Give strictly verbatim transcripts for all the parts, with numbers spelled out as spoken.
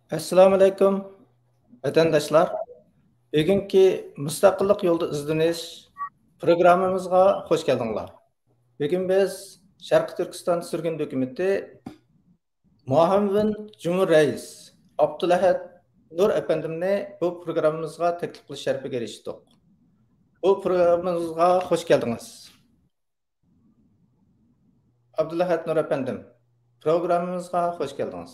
ئەسسالامۇئەلەيكۇم، ۋەتەنداشلار. بۈگۈنكى مۇستەقىللىق يولىدا ئىزدىنىش پروگراممىمىزغا خۇش كەلدىڭلار. بۈگۈن بىز شەرقىي تۈركىستان سۈرگۈن ھۆكۈمىتى مۇئاۋىن جۇمھۇر رەئىس ئابدۇلئەھەد نۇر ئەپەندىمنى بۇ پروگراممىمىزغا تەكلىپ قىلىش شەرىپىگە ئېرىشتۇق. بۇ پروگراممىمىزغا خۇش كەلدىڭىز. ئابدۇلئەھەد نۇر ئەپەندىم، پروگراممىمىزغا خۇش كەلدىڭىز.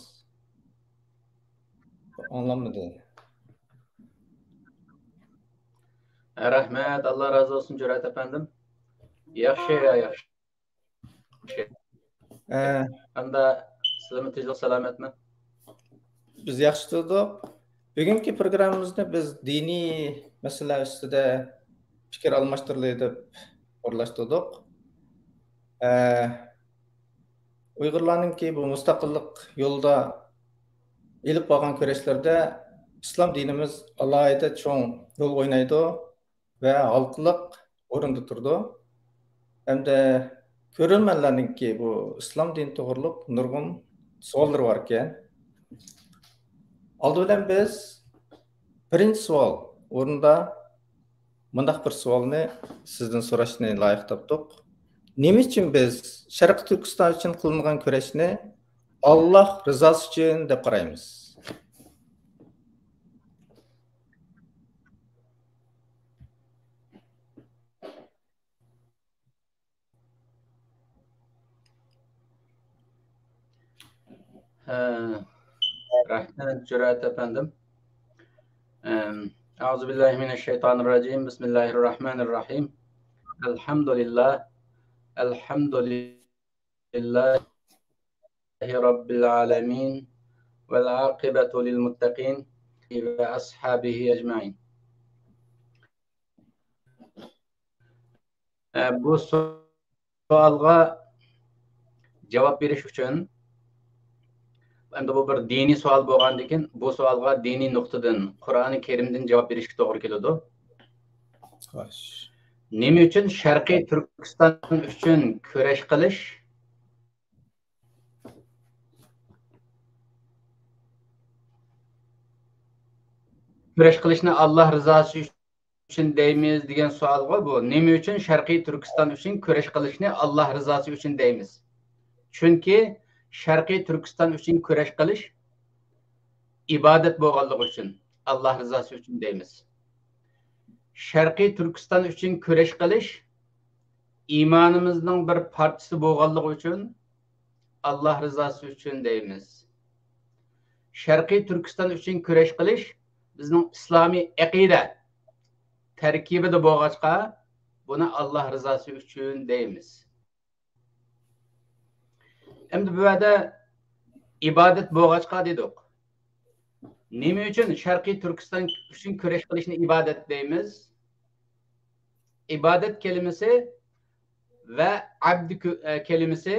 ئاڭلانمىدى. رەھمەت، ئاللا رازى بولسۇن، جۈرئەت ئەپەندىم. ياخشى، ياخشى. ئە، ئەمدى سىلەرمۇ تىنچلىق، سالامەتمۇ؟ بىز ياخشى تۇردۇق. بۈگۈنكى پروگراممىمىزنى بىز دىنىي مەسىلىلەر ئۈستىدە پىكىر ئالماشتۇرىلى دەپ ئورۇنلاشتۇردۇق. ئە، ئۇيغۇرلارنىڭكى بۇ مۇستەقىللىق يولىدا ئېلىپ بارغان كۈرەشلىرىدە ئىسلام دىنىمىز ئالاھىدە چوڭ رول ئوينايدۇ ۋە ھالقىلىق ئورۇندا تۇرىدۇ. ھەمدە كۆرۈرمەنلەرنىڭكى بۇ ئىسلام دىنى توغرۇلۇق نۇرغۇن سوئاللىرى بار ئىكەن. ئالدى بىلەن بىز بىرىنچى سوئال ئورنىدا مۇنداق بىر سوئالنى سىزدىن سوراشنى لايىق تاپتۇق. نېمە ئۈچۈن بىز شەرقىي تۈركىستان ئۈچۈن قىلىنغان كۈرەشنى ئاللاھ رىزاسى ئۈچۈن دەپ قارايمىز؟ ھە، رەھمەت، جۈرئەت ئەپەندىم. ئەم، أعوذ بالله من الشيطان الرجيم. بسم الله الرحمن الرحيم. الحمد لله. الحمد لله رب العالمين. والعاقبة للمتقين. وأصحابه أجمعين. ئە، بۇ سوئالغا جاۋاب بېرىش ئۈچۈن، ئەمدى بۇ بىر دىنىي سوئال بولغاندىكىن، بۇ سوئالغا دىنىي نۇقتىدىن، قۇرئانى كەرىمدىن جاۋاب بېرىشكە توغرا كېلىدۇ. خوش. نېمە ئۈچۈن شەرقىي تۈركىستان ئۈچۈن كۈرەش قىلىش؟ كۈرەش قىلىشنى ئاللاھ رىزاسى ئۈچۈن دەيمىز دېگەن سوئالغۇ بۇ. نېمە ئۈچۈن شەرقىي تۈركىستان ئۈچۈن كۈرەش قىلىشنى ئاللاھ رىزاسى ئۈچۈن دەيمىز؟ چۈنكى شەرقىي تۈركىستان ئۈچۈن كۈرەش قىلىش ئىبادەت بولغانلىقى ئۈچۈن، ئاللاھ رىزاسى ئۈچۈن دەيمىز. شەرقىي تۈركىستان ئۈچۈن كۈرەش قىلىش ئىمانىمىزنىڭ بىر پارچىسى بولغانلىقى ئۈچۈن، ئاللاھ رىزاسى ئۈچۈن دەيمىز. شەرقىي تۈركىستان ئۈچۈن كۈرەش قىلىش بىزنىڭ ئىسلامىي ئەقىدە تەركىبىدە بولغاچقا، بۇنى ئاللاھ رىزاسى ئۈچۈن دەيمىز. ئەمدى بۇ يەردە ئىبادەت بولغاچقا دېدۇق. نېمە ئۈچۈن شەرقىي تۈركىستان ئۈچۈن كۈرەش قىلىشنى ئىبادەت دەيمىز؟ ئىبادەت كەلىمىسى ۋە ئەبد كۆ-، ئە، كەلىمىسى،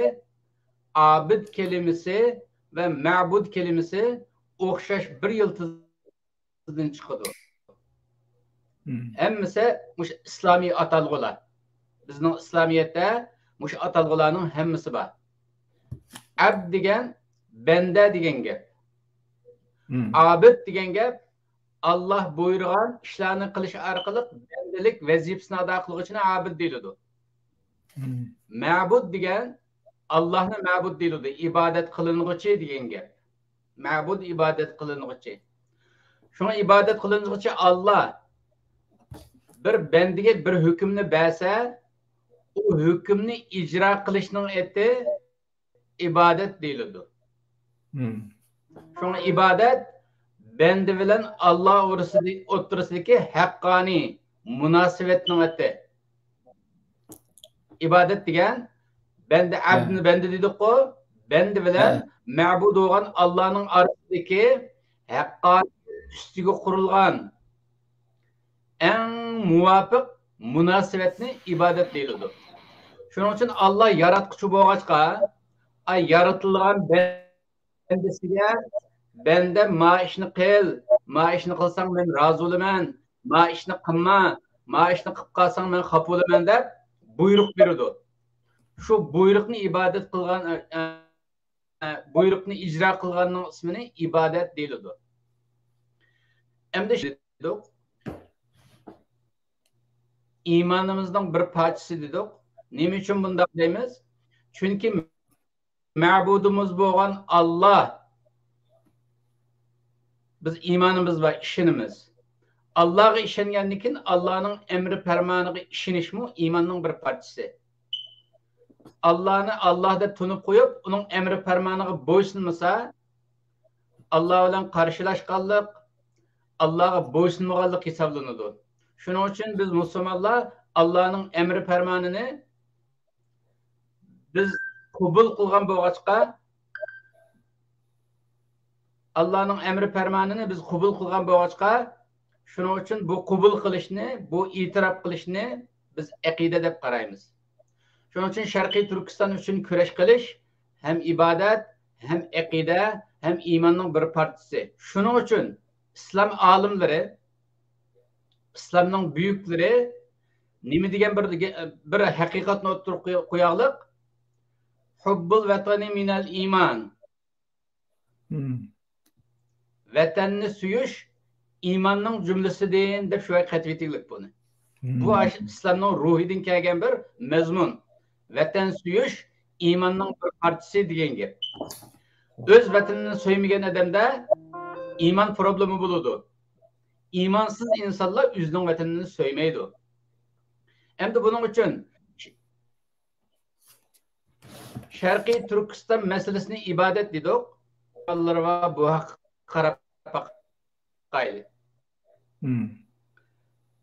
ئابىد كەلىمىسى ۋە مەبۇد كەلىمىسى ئوخشاش بىر يىلتىزدىن چىقىدۇ. مم. ھەممىسى مۇشۇ ئىسلامىي ئاتالغۇلار. بىزنىڭ ئىسلامىيەتتە مۇشۇ ئاتالغۇلارنىڭ ھەممىسى بار. ئەبد دېگەن بەندە دېگەن گەپ. مم. ئابىد دېگەن گەپ ئاللاھ بۇيرۇغان ئىشلارنى قىلىش ئارقىلىق بەندىلىك ۋەزىپىسىنى ئادا قىلغۇچىنى ئابىد دېيىلىدۇ. مم. مەبۇد دېگەن ئاللاھنى مەبۇد دېيىلىدۇ، ئىبادەت قىلىنغۇچى دېگەن گەپ. مەبۇد ئىبادەت قىلىنغۇچى. شۇڭا ئىبادەت قىلىنغۇچى ئاللاھ بىر بەندىگە بىر ھۆكۈمنى بەرسە، ئۇ ھۆكۈمنى ئىجرا قىلىشنىڭ ئېتى ئىبادەت دېيىلىدۇ. مم. شۇڭا ئىبادەت بەندە بىلەن ئاللاھ ئورىسىدى-، ئوتتۇرىسىدىكى ھەققانىي مۇناسىۋەتنىڭ ئېتى. ئىبادەت دېگەن بەندە، ھە. ئەبدىنى بەندە دېدۇققۇ، بەندە بىلەن، ھە. مەبۇد بولغان ئاللاھنىڭ ئارىسىدىكى ھەققانىي ئۈستىگە قۇرۇلغان ئەڭ مۇۋاپىق مۇناسىۋەتنى ئىبادەت دېيىلىدۇ. شۇنىڭ ئۈچۈن ئاللاھ ياراتقۇچى بولغاچقا، ئاي، يارىتىلغان بەندىسىگە، بەندە، ما ئىشنى قىل، ما ئىشنى قىلساڭ مەن رازى بولىمەن، ما ئىشنى قىلما، ما ئىشنى قىلىپ قالساڭ مەن خاپا بولىمەن دەپ بۇيرۇق بېرىدۇ. شۇ بۇيرۇقنى ئىبادەت قىلغان، ئە، ئە، بۇيرۇقنى ئىجرا قىلغاننىڭ ئىسمىنى ئىبادەت دېيىلىدۇ. ئەمدى دېدۇق، ئىمانىمىزنىڭ بىر پارچىسى دېدۇق. نېمە ئۈچۈن بۇنداق دەيمىز؟ چۈنكى مەبۇدىمىز بولغان ئاللا، بىز ئىمانىمىز بار، ئىشىنىمىز. ئاللاغا ئىشەنگەندىن كېيىن ئاللانىڭ ئەمرى پەرمانىغا ئىشىنىشمۇ ئىماننىڭ بىر پارچىسى. ئاللانى ئاللا دەپ تونۇپ قويۇپ، ئۇنىڭ ئەمرى پەرمانىغا بويسۇنمىسا، ئاللا بىلەن قارشىلاشقانلىق، ئاللاغا بويسۇنمىغانلىق ھېسابلىنىدۇ. شۇنىڭ ئۈچۈن بىز مۇسۇلمانلار ئاللانىڭ ئەمرى پەرمانىنى بىز قوبۇل قىلغان بولغاچقا، ئاللانىڭ ئەمرى پەرمانىنى بىز قوبۇل قىلغان بولغاچقا، شۇنىڭ ئۈچۈن بۇ قوبۇل قىلىشنى، بۇ ئېتىراپ قىلىشنى بىز ئەقىدە دەپ قارايمىز. شۇنىڭ ئۈچۈن شەرقىي تۈركىستان ئۈچۈن كۈرەش قىلىش ھەم ئىبادەت، ھەم ئەقىدە، ھەم ئىماننىڭ بىر پارچىسى. شۇنىڭ ئۈچۈن ئىسلام ئالىملىرى، ئىسلامنىڭ بۈيۈكلىرى نېمە دېگەن بىر، بىر ھەقىقەتنى ئوتتۇرىغا قوياقلىق، ھۇببۇل ۋەتەنى مىنەل ئىمان. ۋەتەننى سۆيۈش ئىماننىڭ جۈملىسىدىن دەپ شۇ يەرگە قېتىۋېتىگلىك بۇنى. بۇ ئاشۇ ئىسلامنىڭ روھىدىن كەلگەن بىر مەزمۇن. ۋەتەن سۆيۈش ئىماننىڭ بىر پارچىسى دېگەن گەپ. ئۆز ۋەتىنىنى سۆيمىگەن ئادەمدە ئىمان پروبلېما بولىدۇ. ئىمانسىز ئىنسانلار ئۆزىنىڭ ۋەتىنىنى سۆيمەيدۇ. ئەمدى بۇنىڭ ئۈچۈن شەرقىي تۈركىستان مەسىلىسىنى ئىبادەت دېدۇق. بالىلارغا بۇ ھەققە قاراپ باقايلى.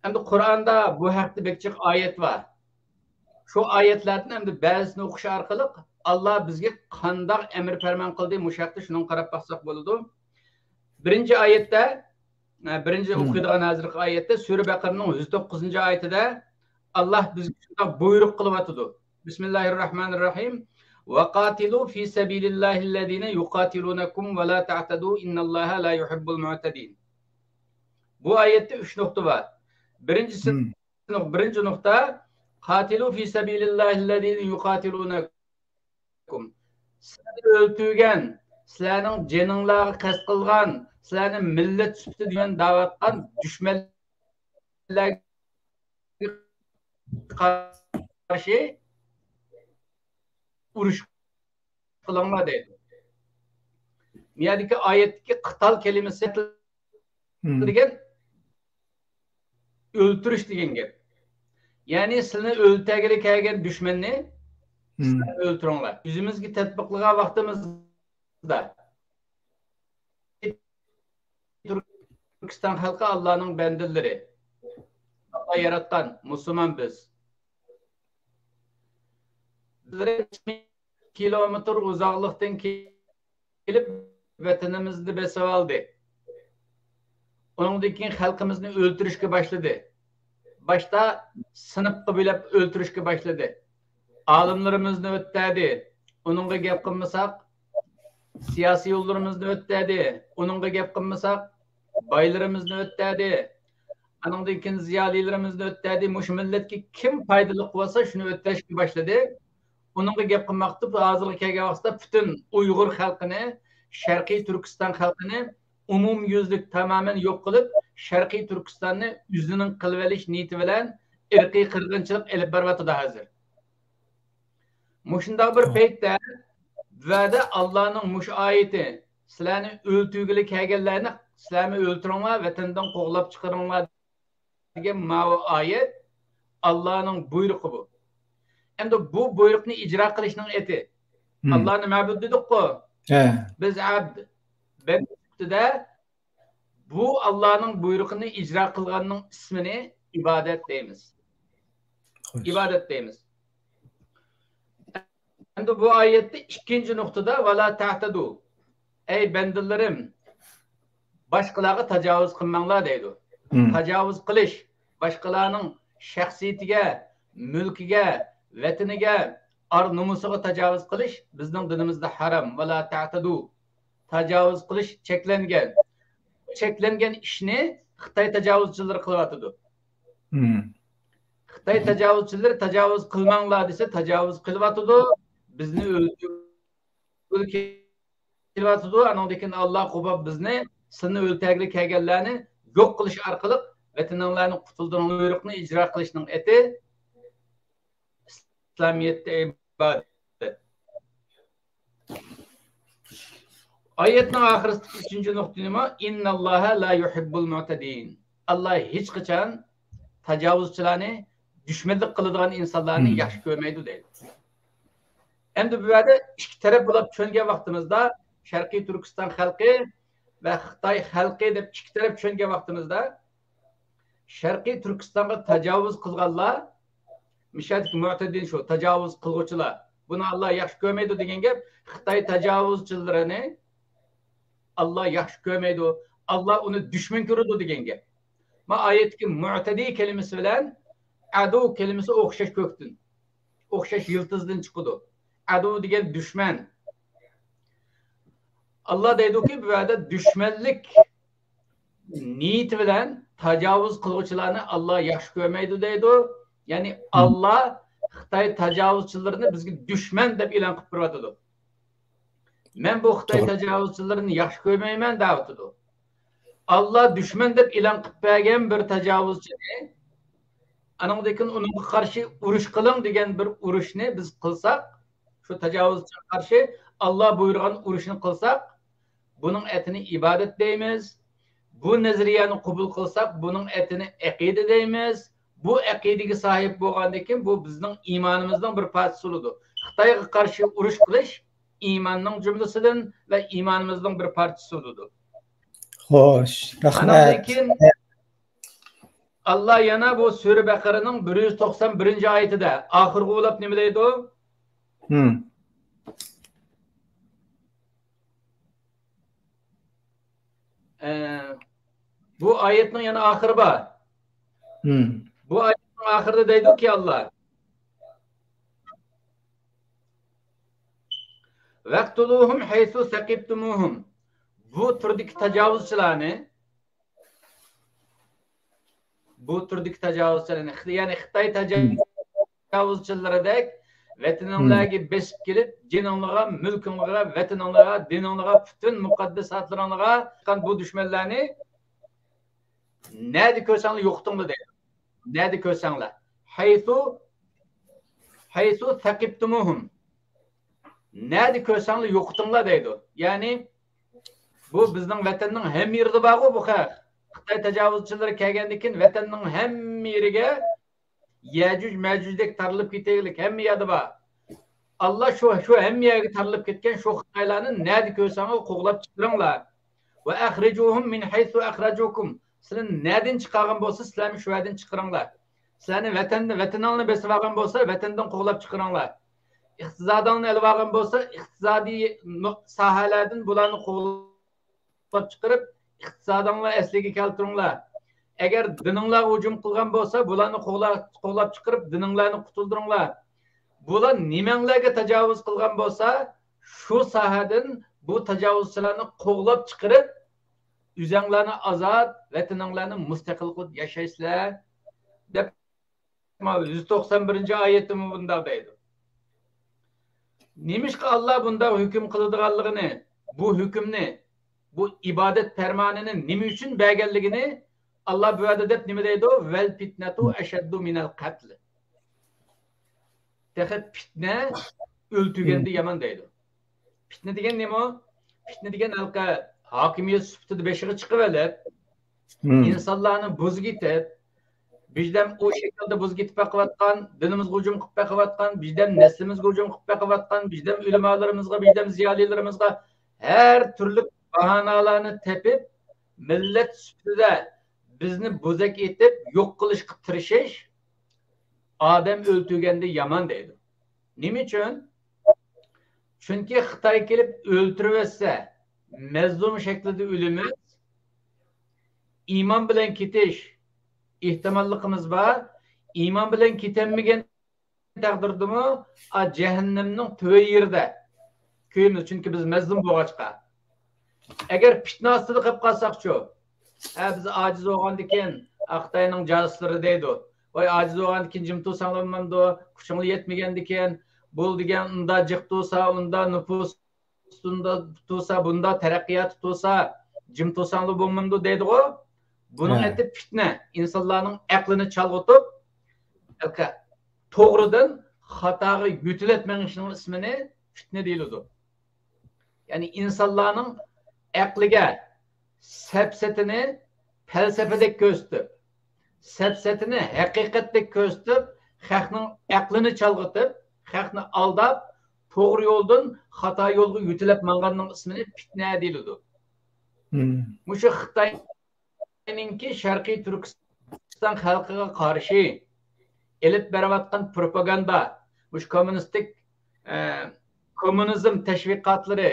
ئەمدى قۇرئاندا بۇ ھەقتە بەك جىق ئايەت بار. شۇ ئايەتلەردىن ئەمدى بەزىسىنى ئوقۇش ئارقىلىق ئاللا بىزگە قانداق ئەمر پەرمان قىلدى، مۇشۇ ھەقتە شۇنىڭغا قاراپ باقساق بولىدۇ. بىرىنچى ئايەتتە، ئە، بىرىنچى ئوقۇيدىغان ھازىرقى ئايەتتە، سۈرە بەقەرىنىڭ يۈز توققۇزىنچى ئايىتىدە ئاللا بىزگە شۇنداق بۇيرۇق قىلىۋاتىدۇ. بىسمىللاھىررەھمانىررەھىم. وقاتلوا في سبيل الله الذين يقاتلونكم ولا تعتدوا إن الله لا يحب المعتدين. بۇ ئايەتتە ئۈچ نۇقتا بار. بىرىنچىسى، بىرىنچى نۇقتا، قاتلوا في سبيل الله الذين يقاتلونكم. سىلەرنى ئۆلتۈرگەن، سىلەرنىڭ جېنىڭلارغا قەست قىلغان، سىلەرنى مىللەت سۈپىتىدە يۆندەۋاتقان دۈشمەنلەرگە قارشى ئۇرۇش قىلىڭلار دەيدۇ. بۇ يەردىكى ئايەتتىكى قىتال كەلىمىسى دېگەن ئۆلتۈرۈش دېگەن گەپ. يەنى سىلىنى ئۆلتۈرگىلى كەلگەن دۈشمەننى سىلەر ئۆلتۈرۈڭلار. ئۆزىمىزگە تەتبىقلىغان ۋاقتىمىزدا تۈركىستان خەلقى ئاللانىڭ بەندىلىرى. ئاللا ياراتقان، مۇسۇلمان بىز. كىلومېتىر ئۇزاقلىقتىن كېلىپ ۋەتىنىمىزنى بېسىۋالدى. ئۇنىڭدىن كېيىن خەلقىمىزنى ئۆلتۈرۈشكە باشلىدى. باشتا سىنىپقا بۆلۈپ ئۆلتۈرۈشكە باشلىدى. ئالىملىرىمىزنى ئۆلتۈردى. ئۇنىڭغا گەپ قىلمىساق، سىياسىيونلىرىمىزنى ئۆلتۈردى. ئۇنىڭغا گەپ قىلمىساق، بايلىرىمىزنى ئۆلتۈردى. ئانىڭدىن كېيىن زىيالىيلىرىمىزنى ئۆلتۈردى. مۇشۇ مىللەتكە كىم پايدىلىق بولسا، شۇنى ئۆلتۈرۈشكە باشلىدى. ئۇنىڭغا گەپ قىلماقتا ھازىرغا كەلگەن ۋاقىتتا پۈتۈن ئۇيغۇر خەلقىنى، شەرقىي تۈركىستان خەلقىنى ئومۇميۈزلۈك تامامەن يوق قىلىپ، شەرقىي تۈركىستاننى ئۆزىنىڭ قىلىۋېلىش نىيىتى بىلەن ئىرقىي قىرغىنچىلىق ئېلىپ بېرىۋاتىدۇ ھازىر. مۇشۇنداق بىر پەيتتە ۋەدە ئاللانىڭ مۇشۇ ئايىتى، سىلەرنى ئۆلتۈرگىلى كەلگەنلەرنى سىلەرمۇ ئۆلتۈرۈڭلار، ۋەتەندىن قوغلاپ چىقىرىڭلار دېگەن ماۋۇ ئايەت ئاللانىڭ بۇيرۇقى بۇ. ئەمدى بۇ بۇيرۇقنى ئىجرا قىلىشنىڭ ئېتى. ئاللانى مەبۇد دېدۇققۇ. بىز ئەبد، بەندە سۈپىتىدە بۇ ئاللانىڭ بۇيرۇقىنى ئىجرا قىلغاننىڭ ئىسمىنى ئىبادەت دەيمىز. ئىبادەت دەيمىز. ئەمدى بۇ ئايەتتە ئىككىنچى نۇقتىدا، ۋەلا تەتەدۇ. ئەي بەندىلىرىم، باشقىلارغا تاجاۋۇز قىلماڭلار دەيدۇ. تاجاۋۇز قىلىش، باشقىلارنىڭ شەخسىيىتىگە، مۈلكىگە، ۋەتىنىگە، ئار نومۇسىغا تاجاۋۇز قىلىش بىزنىڭ دىنىمىزدا ھارام. ۋەلا تەتەدۇ. تاجاۋۇز قىلىش چەكلەنگەن. چەكلەنگەن ئىشنى خىتاي تاجاۋۇزچىلىرى قىلىۋاتىدۇ. خىتاي تاجاۋۇزچىلىرى تاجاۋۇز قىلماڭلار دېسە، تاجاۋۇز قىلىۋاتىدۇ. بىزنى ئۆلتۈرگىلى كېلىۋاتىدۇ. ئانىڭدىن كېيىن ئاللا قوپاپ بىزنى، سىلىنى ئۆلتۈرگىلى كەلگەنلەرنى يوق قىلىش ئارقىلىق ۋەتىنىڭلارنى قۇتۇلدۇرۇڭ بۇيرۇقنى ئىجرا قىلىشنىڭ ئېتى ئىسلامىيەتتە ئىبادەت. ئايەتنىڭ ئاخىرىدىكى ئۈچىنچى نۇقتا نېمە؟ «ئىنناللاھە لا يۇھىببۇل مۇئتەدىن.» ئاللا ھېچقاچان تاجاۋۇزچىلارنى، دۈشمەنلىك قىلىدىغان ئىنسانلارنى ياخشى كۆرمەيدۇ دەيدۇ. ئەمدى بۇ يەردە ئىككى تەرەپ بولۇپ چۈشەنگەن ۋاقتىمىزدا، شەرقىي تۈركىستان خەلقى ۋە خىتاي خەلقى دەپ ئىككى تەرەپ چۈشەنگەن ۋاقتىمىزدا، شەرقىي تۈركىستانغا تاجاۋۇز قىلغانلار، مىشەدىكى مۇئتەدىن شۇ، تاجاۋۇز قىلغۇچىلار. بۇنى ئاللا ياخشى كۆرمەيدۇ دېگەن گەپ، خىتاي تاجاۋۇزچىلىرىنى ئاللا ياخشى كۆرمەيدۇ، ئاللا ئۇنى دۈشمەن كۆرىدۇ دېگەن گەپ. ما ئايەتتىكى مۇئتەدى كەلىمىسى بىلەن ئەدۇ كەلىمىسى ئوخشاش كۆكتىن، ئوخشاش يىلتىزدىن چىقىدۇ. ئەدۇ دېگەن دۈشمەن. ئاللا دەيدۇكى، بۇ يەردە دۈشمەنلىك نىيىتى بىلەن تاجاۋۇز قىلغۇچىلارنى ئاللا ياخشى كۆرمەيدۇ دەيدۇ. يەنى ئاللا خىتاي تاجاۋۇزچىلىرىنى بىزگە دۈشمەن دەپ ئېلان قىلىپ بېرىۋاتىدۇ. مەن بۇ خىتاي تاجاۋۇزچىلىرىنى ياخشى كۆرمەيمەن دەۋاتىدۇ. ئاللا دۈشمەن دەپ ئېلان قىلىپ بەرگەن بىر تاجاۋۇزچىنى، ئانىڭدىن كېيىن ئۇنىڭغا قارشى ئۇرۇش قىلىڭ دېگەن بىر ئۇرۇشنى بىز قىلساق، شۇ تاجاۋۇزچىغا قارشى ئاللا بۇيرۇغان ئۇرۇشنى قىلساق، بۇنىڭ ئەتىنى ئىبادەت دەيمىز. بۇ نەزەرىيەنى قوبۇل قىلساق، بۇنىڭ ئەتىنى ئەقىدە دەيمىز. بۇ ئەقىدىگە ساھىب بولغاندىن كېيىن، بۇ بىزنىڭ ئىمانىمىزنىڭ بىر پارچىسى بولىدۇ. خىتايغا قارشى ئۇرۇش قىلىش ئىماننىڭ جۈملىسىدىن ۋە ئىمانىمىزنىڭ بىر پارچىسى بولىدۇ. خوش، رەھمەت. ئانىڭدىن كېيىن ئاللا يەنە بۇ سۈرە بەقەرىنىڭ بىر يۈز توقسان بىرىنچى ئايىتىدە ئاخىرغا بولاپ نېمە دەيدۇ؟ ئە، بۇ ئايەتنىڭ يەنە ئاخىرى بار. بۇ ئايەتنىڭ ئاخىرىدا دەيدۇكى ئاللا، «ۋەقتۇلۇھۇم ھەيسۇ سەقىفتۇمۇھۇم.» بۇ تۈردىكى تاجاۋۇزچىلارنى، بۇ تۈردىكى تاجاۋۇزچىلارنى، يەنى خىتاي تاجاۋۇزچىلىرىدەك ۋەتىنىڭلارغا بېسىپ كېلىپ، جېنىڭلارغا، مۈلكۈڭلارغا، ۋەتىنىڭلارغا، دىنىڭلارغا، پۈتۈن مۇقەددەساتلىرىڭلارغا چىققان بۇ دۈشمەنلەرنى نەدە كۆرسەڭلار يوقىتىڭلار دەيدۇ. نەدە كۆرسەڭلار. ھەيسۇ، ھەيسۇ سەقىفتۇمۇھۇم. نەدە كۆرسەڭلار يوقىتىڭلار دەيدۇ. يەنى بۇ بىزنىڭ ۋەتەننىڭ ھەممە يېرىدە بارغۇ بۇ خەق. خىتاي تاجاۋۇزچىلىرى كەلگەندىن كېيىن ۋەتەننىڭ ھەممە يېرىگە يەجۈج مەجۈجدەك تارىلىپ كېتەيلىك، ھەممە يەردە بار. ئاللا شۇ، شۇ ھەممە يەرگە تارىلىپ كەتكەن شۇ خىتايلارنى نەدە كۆرسەڭلار قوغلاپ چىقىرىڭلار. ۋە ئەخرىجۇھۇم مىن ھەيسۇ ئەخرەجۇكۇم. سىلەرنى نەدىن چىقارغان بولسا، سىلەرنى شۇ يەردىن چىقىرىڭلار. سىلەرنى ۋەتەندىن، ۋەتىنىڭنى بېسىۋالغان بولسا، ۋەتەندىن قوغلاپ چىقىرىڭلار. ئىقتىسادىڭنى ئېلىۋالغان بولسا، ئىقتىسادىي نۇ-، ساھەلەردىن بۇلارنى قوغلاپ چىقىرىپ، ئىقتىسادىڭلارنى ئەسلىگە كەلتۈرۈڭلار. ئەگەر دىنىڭلارغا ھۇجۇم قىلغان بولسا، بۇلارنى قوغلا-، قوغلاپ چىقىرىپ، دىنىڭلارنى قۇتۇلدۇرۇڭلار. بۇلار نېمەڭلارگە تاجاۋۇز قىلغان بولسا، شۇ ساھەدىن بۇ تاجاۋۇزچىلارنى قوغلاپ چىقىرىپ، ئۆزەڭلارنى ئازاد، ۋەتىنىڭلارنى مۇستەقىل قىلىپ ياشايسىلەر، دەپ، يۈز توقسان بىرىنچى ئايەتتىمۇ بۇنداق دەيدۇ. نېمىشقا ئاللا بۇنداق ھۆكۈم قىلىدىغانلىقىنى، بۇ ھۆكۈمنى، بۇ ئىبادەت پەرمانىنى نېمە ئۈچۈن بەرگەنلىكىنى ئاللا بۇ يەردە دەپ نېمە دەيدۇ؟ ۋەل پىتنەتۇ ئەشەددۇ مىنەل قەتل. تېخى پىتنە ئۆلتۈرگەندە يامان دەيدۇ. پىتنە دېگەن نېمە؟ پىتنە دېگەن ھېلىقى ھاكىمىيەت سۈپىتىدە بېشىغا چىقىۋېلىپ، ئىنسانلارنى بۇزۇپ كېتىپ، بىردەم ئۇ شەكىلدە بۇزۇپ كېتىپ بېقىۋاتقان، دىنىمىزغا ھۇجۇم قىلىپ بېقىۋاتقان، بىردەم نەسلىمىزگە ھۇجۇم قىلىپ بېقىۋاتقان، بىردەم ئۆلىمالىرىمىزغا، بىردەم زىيالىيلىرىمىزغا ھەر تۈرلۈك باھانالارنى تېپىپ، مىللەت سۈپىتىدە بىزنى بوزەك ئېتىپ يوق قىلىشقا تىرىشىش ئادەم ئۆلتۈرگەندە يامان دەيدۇ. نېمە ئۈچۈن؟ چۈنكى خىتاي كېلىپ ئۆلتۈرۈۋەتسە، مەزلۇم شەكلىدە ئۆلىمىز، ئىمان بىلەن كېتىش ئېھتىماللىقىمىز بار. ئىمان بىلەن كېتەلمىگەن تەقدىردىمۇ، ئا، جەھەننەمنىڭ تۆۋەن يېرىدە كۆيىمىز، چۈنكى بىز مەزلۇم بولغاچقا. ئەگەر پىتنە ئاستىدا قېلىپ قالساقچۇ؟ ھە، بىز ئاجىز بولغاندىكىن، ئا، خىتاينىڭ جاسۇسلىرى دەيدۇ. ۋاي، ئاجىز بولغاندىكىن جىم تۇرساڭلار بولمامدۇ؟ كۈچۈڭلار يەتمىگەندىكىن، بۇ دېگەن ئۇندا جىق تۇرسا، ئۇندا نوپۇس ئۈستۈندە تۇرسا، بۇندا تەرەققىياتى تۇرسا، جىم تۇرساڭلار بولمامدۇ دەيدىغۇ. بۇنىڭ ھە. ئېتى پىتنە. ئىنسانلارنىڭ ئەقلىنى چالغۇتۇپ، توغرىدىن خاتاغا يۆتىلىپ مېڭىشنىڭ ئىسمىنى پىتنە دېيىلىدۇ. يەنى ئىنسانلارنىڭ ئەقلىگە سەپسەتىنى پەلسەپىدەك كۆرسىتىپ، سەپسەتىنى ھەقىقەتتەك كۆرسىتىپ، خەقنىڭ ئەقلىنى چالغىتىپ، خەقنى ئالداپ، توغرا يولدىن خاتا يولغا يۆتىلەپ ماڭغاننىڭ ئىسمىنى پىتنە دېيىلىدۇ. مم. مۇشۇ خىتاينىڭكى شەرقىي تۈركىستان خەلقىگە قارشى ئېلىپ بېرىۋاتقان پروپاگاندا، مۇشۇ كوممۇنىستىك، ئە، كوممۇنىزم تەشۋىقاتلىرى،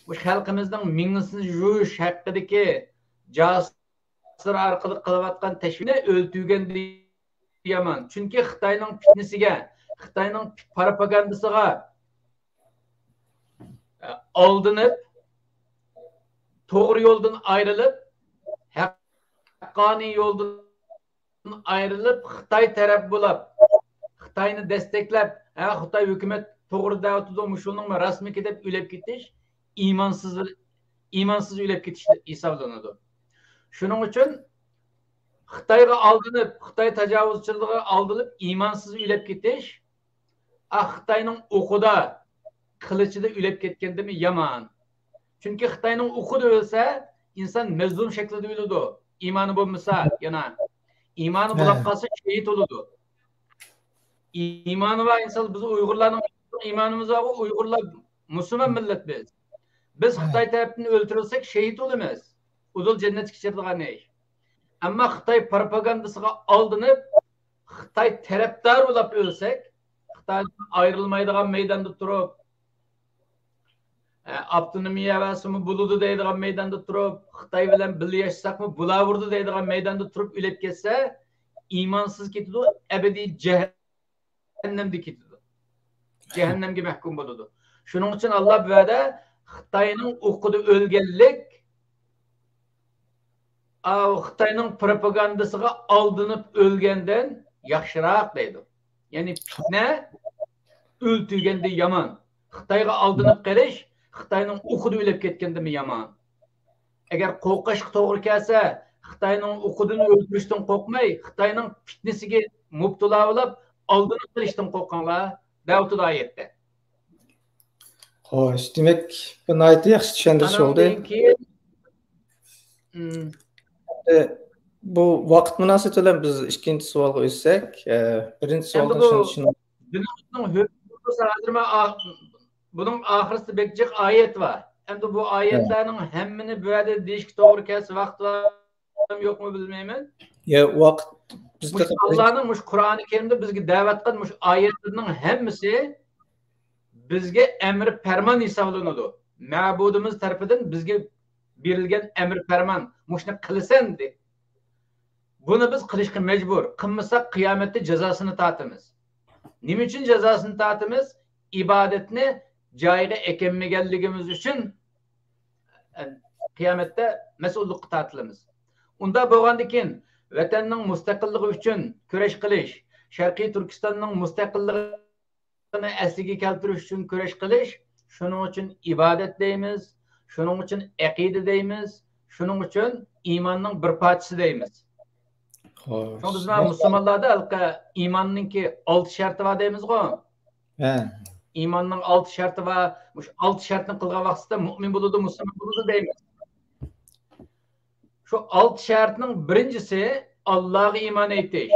مۇشۇ خەلقىمىزنىڭ مېڭىسىنى يۇيۇش ھەققىدىكى جاسۇسلار ئارقىلىق قىلىۋاتقان تەشۋىقنى ئۆلتۈرگەندە يامان. چۈنكى خىتاينىڭ پىتنىسىگە، خىتاينىڭ پروپاگاندىسىغا ئالدىنىپ، توغرا يولدىن ئايرىلىپ، ھەققانىي يولدىن ئايرىلىپ، خىتاي تەرەپ بولاپ، خىتاينى دەستەكلەپ، ھە، خىتاي ھۆكۈمەت توغرا دەۋاتىدۇ، مۇشۇنىڭمۇ راستمىكى دەپ ئۆلۈپ كېتىش ئىمانسىز، ئىمانسىز ئۆلۈپ كېتىش ھېسابلىنىدۇ. شۇنىڭ ئۈچۈن خىتايغا ئالدىنىپ، خىتاي تاجاۋۇزچىلىقىغا ئالدىنىپ، ئىمانسىز ئۆلۈپ كېتىش، ئا، خىتاينىڭ ئوقىدا، قىلىچىدا ئۆلۈپ كەتكەندىمۇ يامان. چۈنكى خىتاينىڭ ئوقىدا ئۆلسە، ئىنسان مەزلۇم شەكلىدە ئۆلىدۇ. ئىمانى بولمىسا، يەنە ئىمانى بولاپ ھە. قالسا، شېھىت بولىدۇ. ئىمانى بار ئىنسان، بىز ئۇيغۇرلارنىڭ ئىمانىمىز بارغۇ، ئۇيغۇرلار مۇسۇلمان مىللەت بىز. بىز ھە. خىتاي تەرەپتىن ئۆلتۈرۈلسەك، شېھىت بولىمىز. ئۇدۇل جەننەتكە كىرىدىغان ئىش. ئەمما خىتاي پروپاگاندىسىغا ئالدىنىپ، خىتاي تەرەپدار بولاپ ئۆلسەك، خىتايدىن ئايرىلمايدىغان مەيداندا تۇرۇپ، ئە، ئاپتونومىيە بەرسىمۇ بولىدۇ دەيدىغان مەيداندا تۇرۇپ، خىتاي بىلەن بىللە ياشىساقمۇ بولاۋېرىدۇ دەيدىغان مەيداندا تۇرۇپ ئۆلۈپ كەتسە، ئىمانسىز كېتىدۇ، ئەبەدىي جەھەننەمدە كېتىدۇ. جەھەننەمگە مەھكۇم بولىدۇ. شۇنىڭ ئۈچۈن ئاللا بۇ يەردە خىتاينىڭ ئوقىدا ئۆلگەنلىك، ئاۋۇ خىتاينىڭ پروپاگاندىسىغا ئالدىنىپ ئۆلگەندىن ياخشىراق دەيدۇ. يەنى پىتنە ئۆلتۈرگەندىن يامان. خىتايغا ئالدىنىپ قېلىش خىتاينىڭ ئوقىدا ئۆلۈپ كەتكەندىنمۇ يامان. ئەگەر قورقۇشقا توغرا كەلسە، خىتاينىڭ ئوقىدىن ئۆلتۈرۈشتىن قورقماي، خىتاينىڭ پىتنىسىگە مۇپتىلا بولۇپ، ئالدىنىپ قېلىشتىن قورقۇڭلار، دەۋاتىدۇ ئايەتتە. خوش، دېمەك، بۇ ناھايىتى ياخشى چۈشەندۈرۈش بولدى. ئانىڭدىن كېيىن، ئىم. ئە، بۇ ۋاقىت مۇناسىۋىتى بىلەن بىز ئىككىنچى سوئالغا ئۆتسەك، ئە، بىرىنچى ئەمدى سوئالدىن بۇ شۇنى، شۇنى دىنىمىزنىڭ ھۆكمى بولسا، ھازىر مەن ئا-، بۇنىڭ ئاخىرىسىدا بەك جىق ئايەت بار. ئەمدى بۇ ھە. ئايەتلەرنىڭ ھەممىنى بۇ يەردە دېيىشكە توغرا كەلسە، ۋاقىت بارمۇ يوقمۇ بىلمەيمەن. يا، ۋاقىت بىز مۇشۇ تېخى ئاللانىڭ مۇشۇ قۇرئانى كەرىمدە بىزگە دەۋەتكەن مۇشۇ ئايەتلىرىنىڭ ھەممىسى بىزگە ئەمرى پەرمان ھېسابلىنىدۇ. مەبۇدىمىز تەرىپىدىن بىزگە بېرىلگەن ئەمرى پەرمان، مۇشۇنى قىلىسەن دەپ. بۇنى بىز قىلىشقا مەجبۇر. قىلمىساق، قىيامەتتە جازاسىنى تارتىمىز. نېمە ئۈچۈن جازاسىنى تارتىمىز؟ ئىبادەتنى جايىغا ئەكەلمىگەنلىكىمىز ئۈچۈن، ئە، قىيامەتتە مەسئۇللۇققا تارتىلىمىز. ئۇنداق بولغاندىكىن، ۋەتەننىڭ مۇستەقىللىقى ئۈچۈن كۈرەش قىلىش، شەرقىي تۈركىستاننىڭ مۇستەقىللىقى ئەسلىگە كەلتۈرۈش ئۈچۈن كۈرەش قىلىش، شۇنىڭ ئۈچۈن ئىبادەت دەيمىز، شۇنىڭ ئۈچۈن ئەقىدە دەيمىز، شۇنىڭ ئۈچۈن ئىماننىڭ بىر پارچىسى دەيمىز. خوش. شۇڭا بىز مانا مۇسۇلمانلاردا ھېلىقى ئىماننىڭكى ئالتە شەرتى بار دەيمىزغۇ؟ ھە. ئىماننىڭ ئالتە شەرتى بار. مۇشۇ ئالتە شەرتنى قىلغان ۋاقتىدا مۇئمىن بولىدۇ، مۇسۇلمان بولىدۇ دەيمىز. شۇ ئالتە شەرتنىڭ بىرىنچىسى ئاللاغا ئىمان ئېيتىش.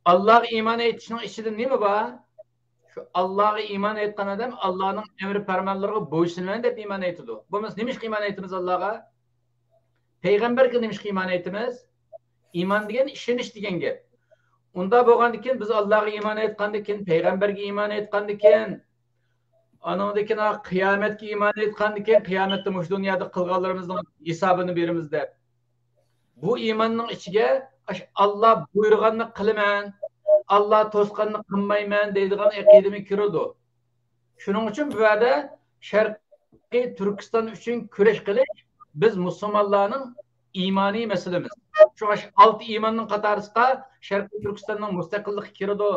ئاللاغا ئىمان ئېيتىشنىڭ ئىچىدە نېمە بار؟ شۇ ئاللاغا ئىمان ئېيتقان ئادەم ئاللانىڭ ئەمرى پەرمانلىرىغا بويسۇنىمەن دەپ ئىمان ئېيتىدۇ. بولمىسا نېمىشقا ئىمان ئېيتىمىز ئاللاغا؟ پەيغەمبەرگە نېمىشقا ئىمان ئېيتىمىز؟ ئىمان دېگەن ئىشىنىش دېگەن گەپ. ئۇنداق بولغاندىكىن بىز ئاللاغا ئىمان ئېيتقاندىكىن، پەيغەمبەرگە ئىمان ئېيتقاندىكىن، ئانىڭدىن كېيىن قىيامەتكە ئىمان ئېيتقاندىن كېيىن، قىيامەتتە مۇشۇ دۇنيادا قىلغانلىرىمىزنىڭ ھېسابىنى بېرىمىز دەپ. بۇ ئىماننىڭ ئىچىگە ئاش-، ئاللا بۇيرۇغاننى قىلىمەن، ئاللا توسقاننى قىلمايمەن دەيدىغان ئەقىدىمۇ كىرىدۇ. شۇنىڭ ئۈچۈن بۇ يەردە شەرقىي تۈركىستان ئۈچۈن كۈرەش قىلىش بىز مۇسۇلمانلارنىڭ ئىمانىي مەسىلىمىز. شۇڭا شۇ ئالتە ئىماننىڭ قاتارىسىغا شەرقىي تۈركىستاننىڭ مۇستەقىللىقى كىرىدۇ،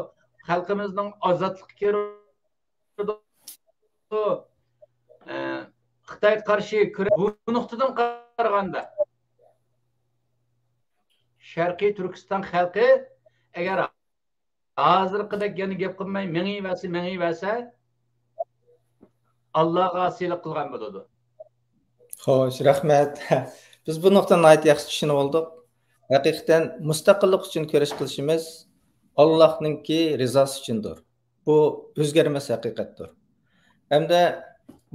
خەلقىمىزنىڭ ئازادلىقى كىرىدۇ. ئە، خىتايغا قارشى كۈرە-، بۇ نۇقتىدىن قارىغاندا، شەرقىي تۈركىستان خەلقى ئەگەر ھازىرقىدەك يەنە گەپ قىلماي مېڭىۋەرسە، مېڭىۋەرسە، ئاللاغا ئاسىيلىق قىلغان بولىدۇ. خوش، رەھمەت. بىز بۇ نۇقتىنى ناھايىتى ياخشى چۈشىنىپ ئالدۇق. ھەقىقەتەن مۇستەقىللىق ئۈچۈن كۈرەش قىلىشىمىز ئاللاھنىڭكى رىزاسى ئۈچۈندۇر. بۇ ئۆزگەرمەس ھەقىقەتتۇر. ھەمدە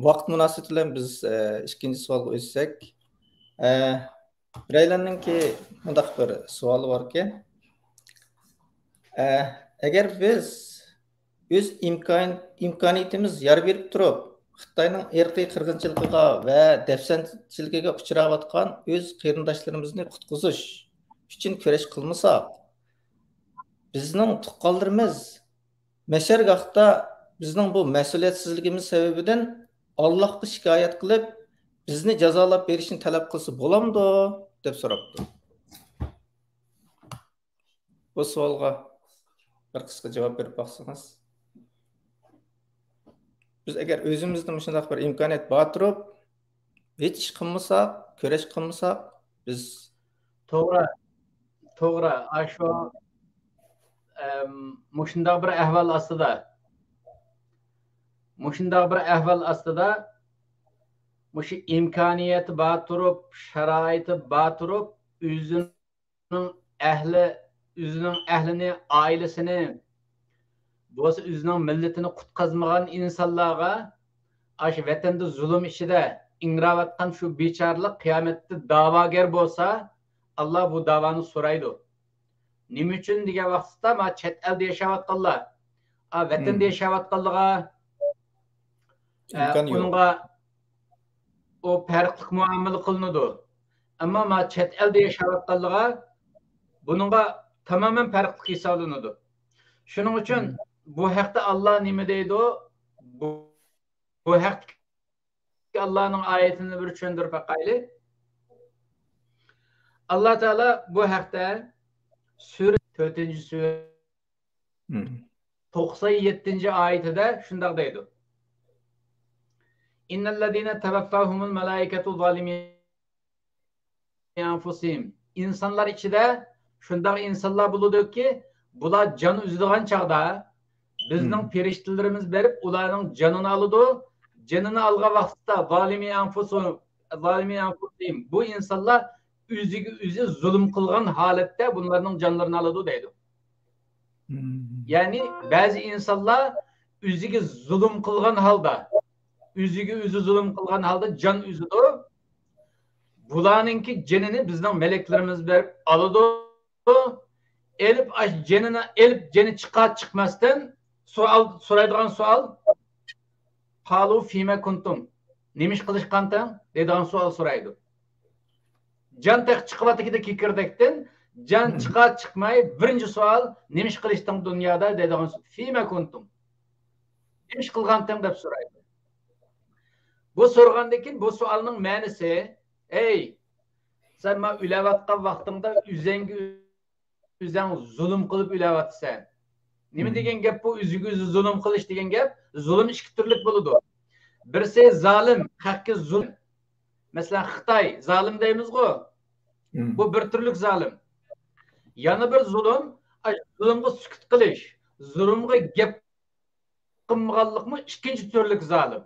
ۋاقىت مۇناسىۋىتى بىلەن بىز، ئە، ئىككىنچى سوئالغا ئۆتسەك، ئە، بىرەيلەننىڭكى مۇنداق بىر سوئالى باركەن. ئە، ئەگەر بىز ئۆز ئىمكان-، ئىمكانىيىتىمىز يار بېرىپ تۇرۇپ، خىتاينىڭ ئىرقىي قىرغىنچىلىقىغا ۋە دەپسەندىچىلىكىگە ئۇچراۋاتقان ئۆز قېرىنداشلىرىمىزنى قۇتقۇزۇش ئۈچۈن كۈرەش قىلمىساق، بىزنىڭ تۇغقانلىرىمىز مەشەرگاھتا بىزنىڭ بۇ مەسئۇلىيەتسىزلىكىمىز سەۋەبىدىن ئاللاھقا شىكايەت قىلىپ، بىزنى جازالاپ بېرىشنى تەلەپ قىلسا بولامدۇ؟ دەپ سوراپتۇ. بۇ سوئالغا بىر قىسقا جاۋاب بېرىپ باقسىڭىز. بىز ئەگەر ئۆزىمىزدە مۇشۇنداق بىر ئىمكانىيەت بار تۇرۇپ، ھېچ ئىش قىلمىساق، كۈرەش قىلمىساق، بىز توغرا، توغرا. ئاشۇ، ئەم، مۇشۇنداق بىر ئەھۋال ئاستىدا، مۇشۇنداق بىر ئەھۋال ئاستىدا، مۇشۇ ئىمكانىيەت بار تۇرۇپ، شارائىتى بار تۇرۇپ، ئۆزىنىڭ ئەھلى، ئۆزىنىڭ ئەھلىنى، ئائىلىسىنى، بولسا ئۆزىنىڭ مىللىتىنى قۇتقازمىغان ئىنسانلارغا، ئاشۇ ۋەتەندە زۇلۇم ئىچىدە ئىڭراۋاتقان شۇ بىچارىلىق قىيامەتتە داۋاگەر بولسا، ئاللا بۇ داۋانى سورايدۇ. نېمە ئۈچۈن دېگەن ۋاقىتتا، ما چەت ئەلدە ياشاۋاتقانلار، ئا، ۋەتەندە ياشاۋاتقانلارغا، ئە، ئۇنىڭغا ئۇ پەرقلىق مۇئامىلە قىلىنىدۇ. ئەمما ما چەت ئەلدە ياشاۋاتقانلارغا بۇنىڭغا تامامەن پەرقلىق ھېسابلىنىدۇ. شۇنىڭ ئۈچۈن بۇ ھەقتە ئاللا نېمە دەيدۇ؟ بۇ، بۇ ھەقتىكى ئاللانىڭ ئايىتىنى بىر چۈشەندۈرۈپ باقايلى. ئاللا تائالا بۇ ھەقتە سۈرە، تۆتىنچى سۈرە، توقسان يەتتىنچى ئايىتىدە شۇنداق دەيدۇ. إن الذين توفاهم الملائكة ظالمي أنفسهم. ئىنسانلار ئىچىدە شۇنداق ئىنسانلار بولىدۇكى، بۇلار جان ئۈزىدىغان چاغدا بىزنىڭ پەرىشتىلىرىمىز بېرىپ ئۇلارنىڭ جانىنى ئالىدۇ. جېنىنى ئالغان ۋاقىتتا ظالمي أنفسهم، ظالمي أنفسهم، بۇ ئىنسانلار ئۆزىگە ئۆزى زۇلۇم قىلغان ھالەتتە بۇلارنىڭ جانلىرىنى ئالىدۇ دەيدۇ. يەنى بەزى ئىنسانلار ئۆزىگە زۇلۇم قىلغان ھالدا، ئۆزىگە ئۆزى زۇلۇم قىلغان ھالدا جان ئۈزىدۇ. بۇلارنىڭكى جېنىنى بىزنىڭ مەلەكلىرىمىز بېرىپ ئالىدۇ. ئېلىپ، ئاش جېنىنى ئېلىپ، جېنى چىقار چىقماستىن سوئال سورايدىغان سوئال، قالۇ فىما كۇنتۇم، نېمە ئىش قىلىشقانتىڭ دەيدىغان سوئال سورايدۇ. جان تېخى چىقىۋاتىدىكىدە كېكىردەكتىن، جان چىقار چىقماي بىرىنچى سوئال، نېمە ئىش قىلىشتىڭ دۇنيادا دەيدىغان سوئال. فىما كۇنتۇم، نېمە ئىش قىلغانتىڭ دەپ سورايدۇ. بۇ سورىغاندىن كېيىن بۇ سوئالنىڭ مەنىسى، ئەي، سەن ما ئۆلەۋاتقان ۋاقتىڭدا ئۆزەڭگە ئۆزەڭ زۇلۇم قىلىپ ئۆلەۋاتىسەن. نېمە دېگەن گەپ بۇ؟ ئۆزىگە ئۆزى زۇلۇم قىلىش دېگەن گەپ، زۇلۇم ئىككى تۈرلۈك بولىدۇ. بىرسى زالىم، خەققە زۇلۇم. مەسىلەن، خىتاي زالىم دەيمىزغۇ؟ بۇ بىر تۈرلۈك زالىم. يەنە بىر زۇلۇم، ئاش زۇلۇمغا سۈكۈت قىلىش، زۇلۇمغا گەپ قىلمىغانلىقمۇ ئىككىنچى تۈرلۈك زالىم.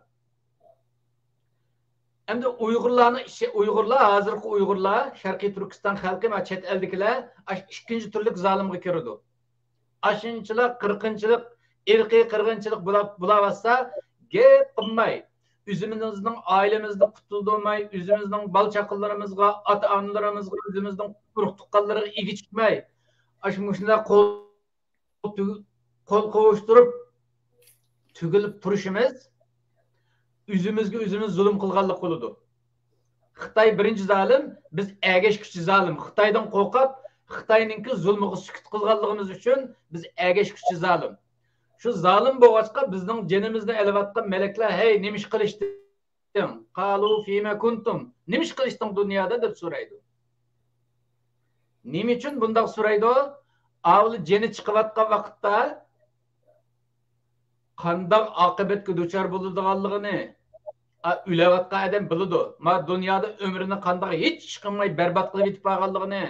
ئەمدى ئۇيغۇرلارنىڭ ئىشى، ئۇيغۇرلار، ھازىرقى ئۇيغۇرلار، شەرقىي تۈركىستان خەلقى ۋە چەت ئەلدىكىلەر ئاشۇ ئىككىنچى تۈرلۈك زالىمغا كىرىدۇ. ئاشۇنچىلىق قىرغىنچىلىق، ئىرقىي قىرغىنچىلىق بولا-، بولاۋاتسا، گەپ قىلماي، ئۆزىمىزنىڭ ئائىلىمىزنى قۇتۇلدۇرماي، ئۆزىمىزنىڭ بالا-چاقىلىرىمىزغا، ئاتا-ئانىلىرىمىزغا، ئۆزىمىزنىڭ ئۇرۇق-تۇغقانلىرىغا ئىگە چىقماي، ئاشۇ مۇشۇنداق قول تۈگ-، قول قوۋۇشتۇرۇپ، تۈگۈلۈپ تۇرۇشىمىز ئۆزىمىزگە ئۆزىمىز زۇلۇم قىلغانلىق بولىدۇ. خىتاي بىرىنچى زالىم، بىز ئەگەشكۈچى زالىم. خىتايدىن قورقۇپ، خىتاينىڭكى زۇلمىغا سۈكۈت قىلغانلىقىمىز ئۈچۈن بىز ئەگەشكۈچى زالىم. شۇ زالىم بولغاچقا، بىزنىڭ جېنىمىزنى ئېلىۋاتقان مەلەكلەر، ھەي، نېمە ئىش قىلىشتىڭ؟ قالۇ فىما كۇنتۇم، نېمە ئىش قىلىشتىڭ دۇنيادا؟ دەپ سورايدۇ. نېمە ئۈچۈن بۇنداق سورايدۇ؟ ئاۋۇلا جېنى چىقىۋاتقان ۋاقىتتا قانداق ئاقىۋەتكە دۇچار بولىدىغانلىقىنى، ئا، ئۆلۈۋاتقان ئادەم بىلىدۇ. ما دۇنيادا ئۆمرىنى قانداق ھېچ ئىش قىلماي بەربات قىلىپ يېتىپ بارغانلىقىنى،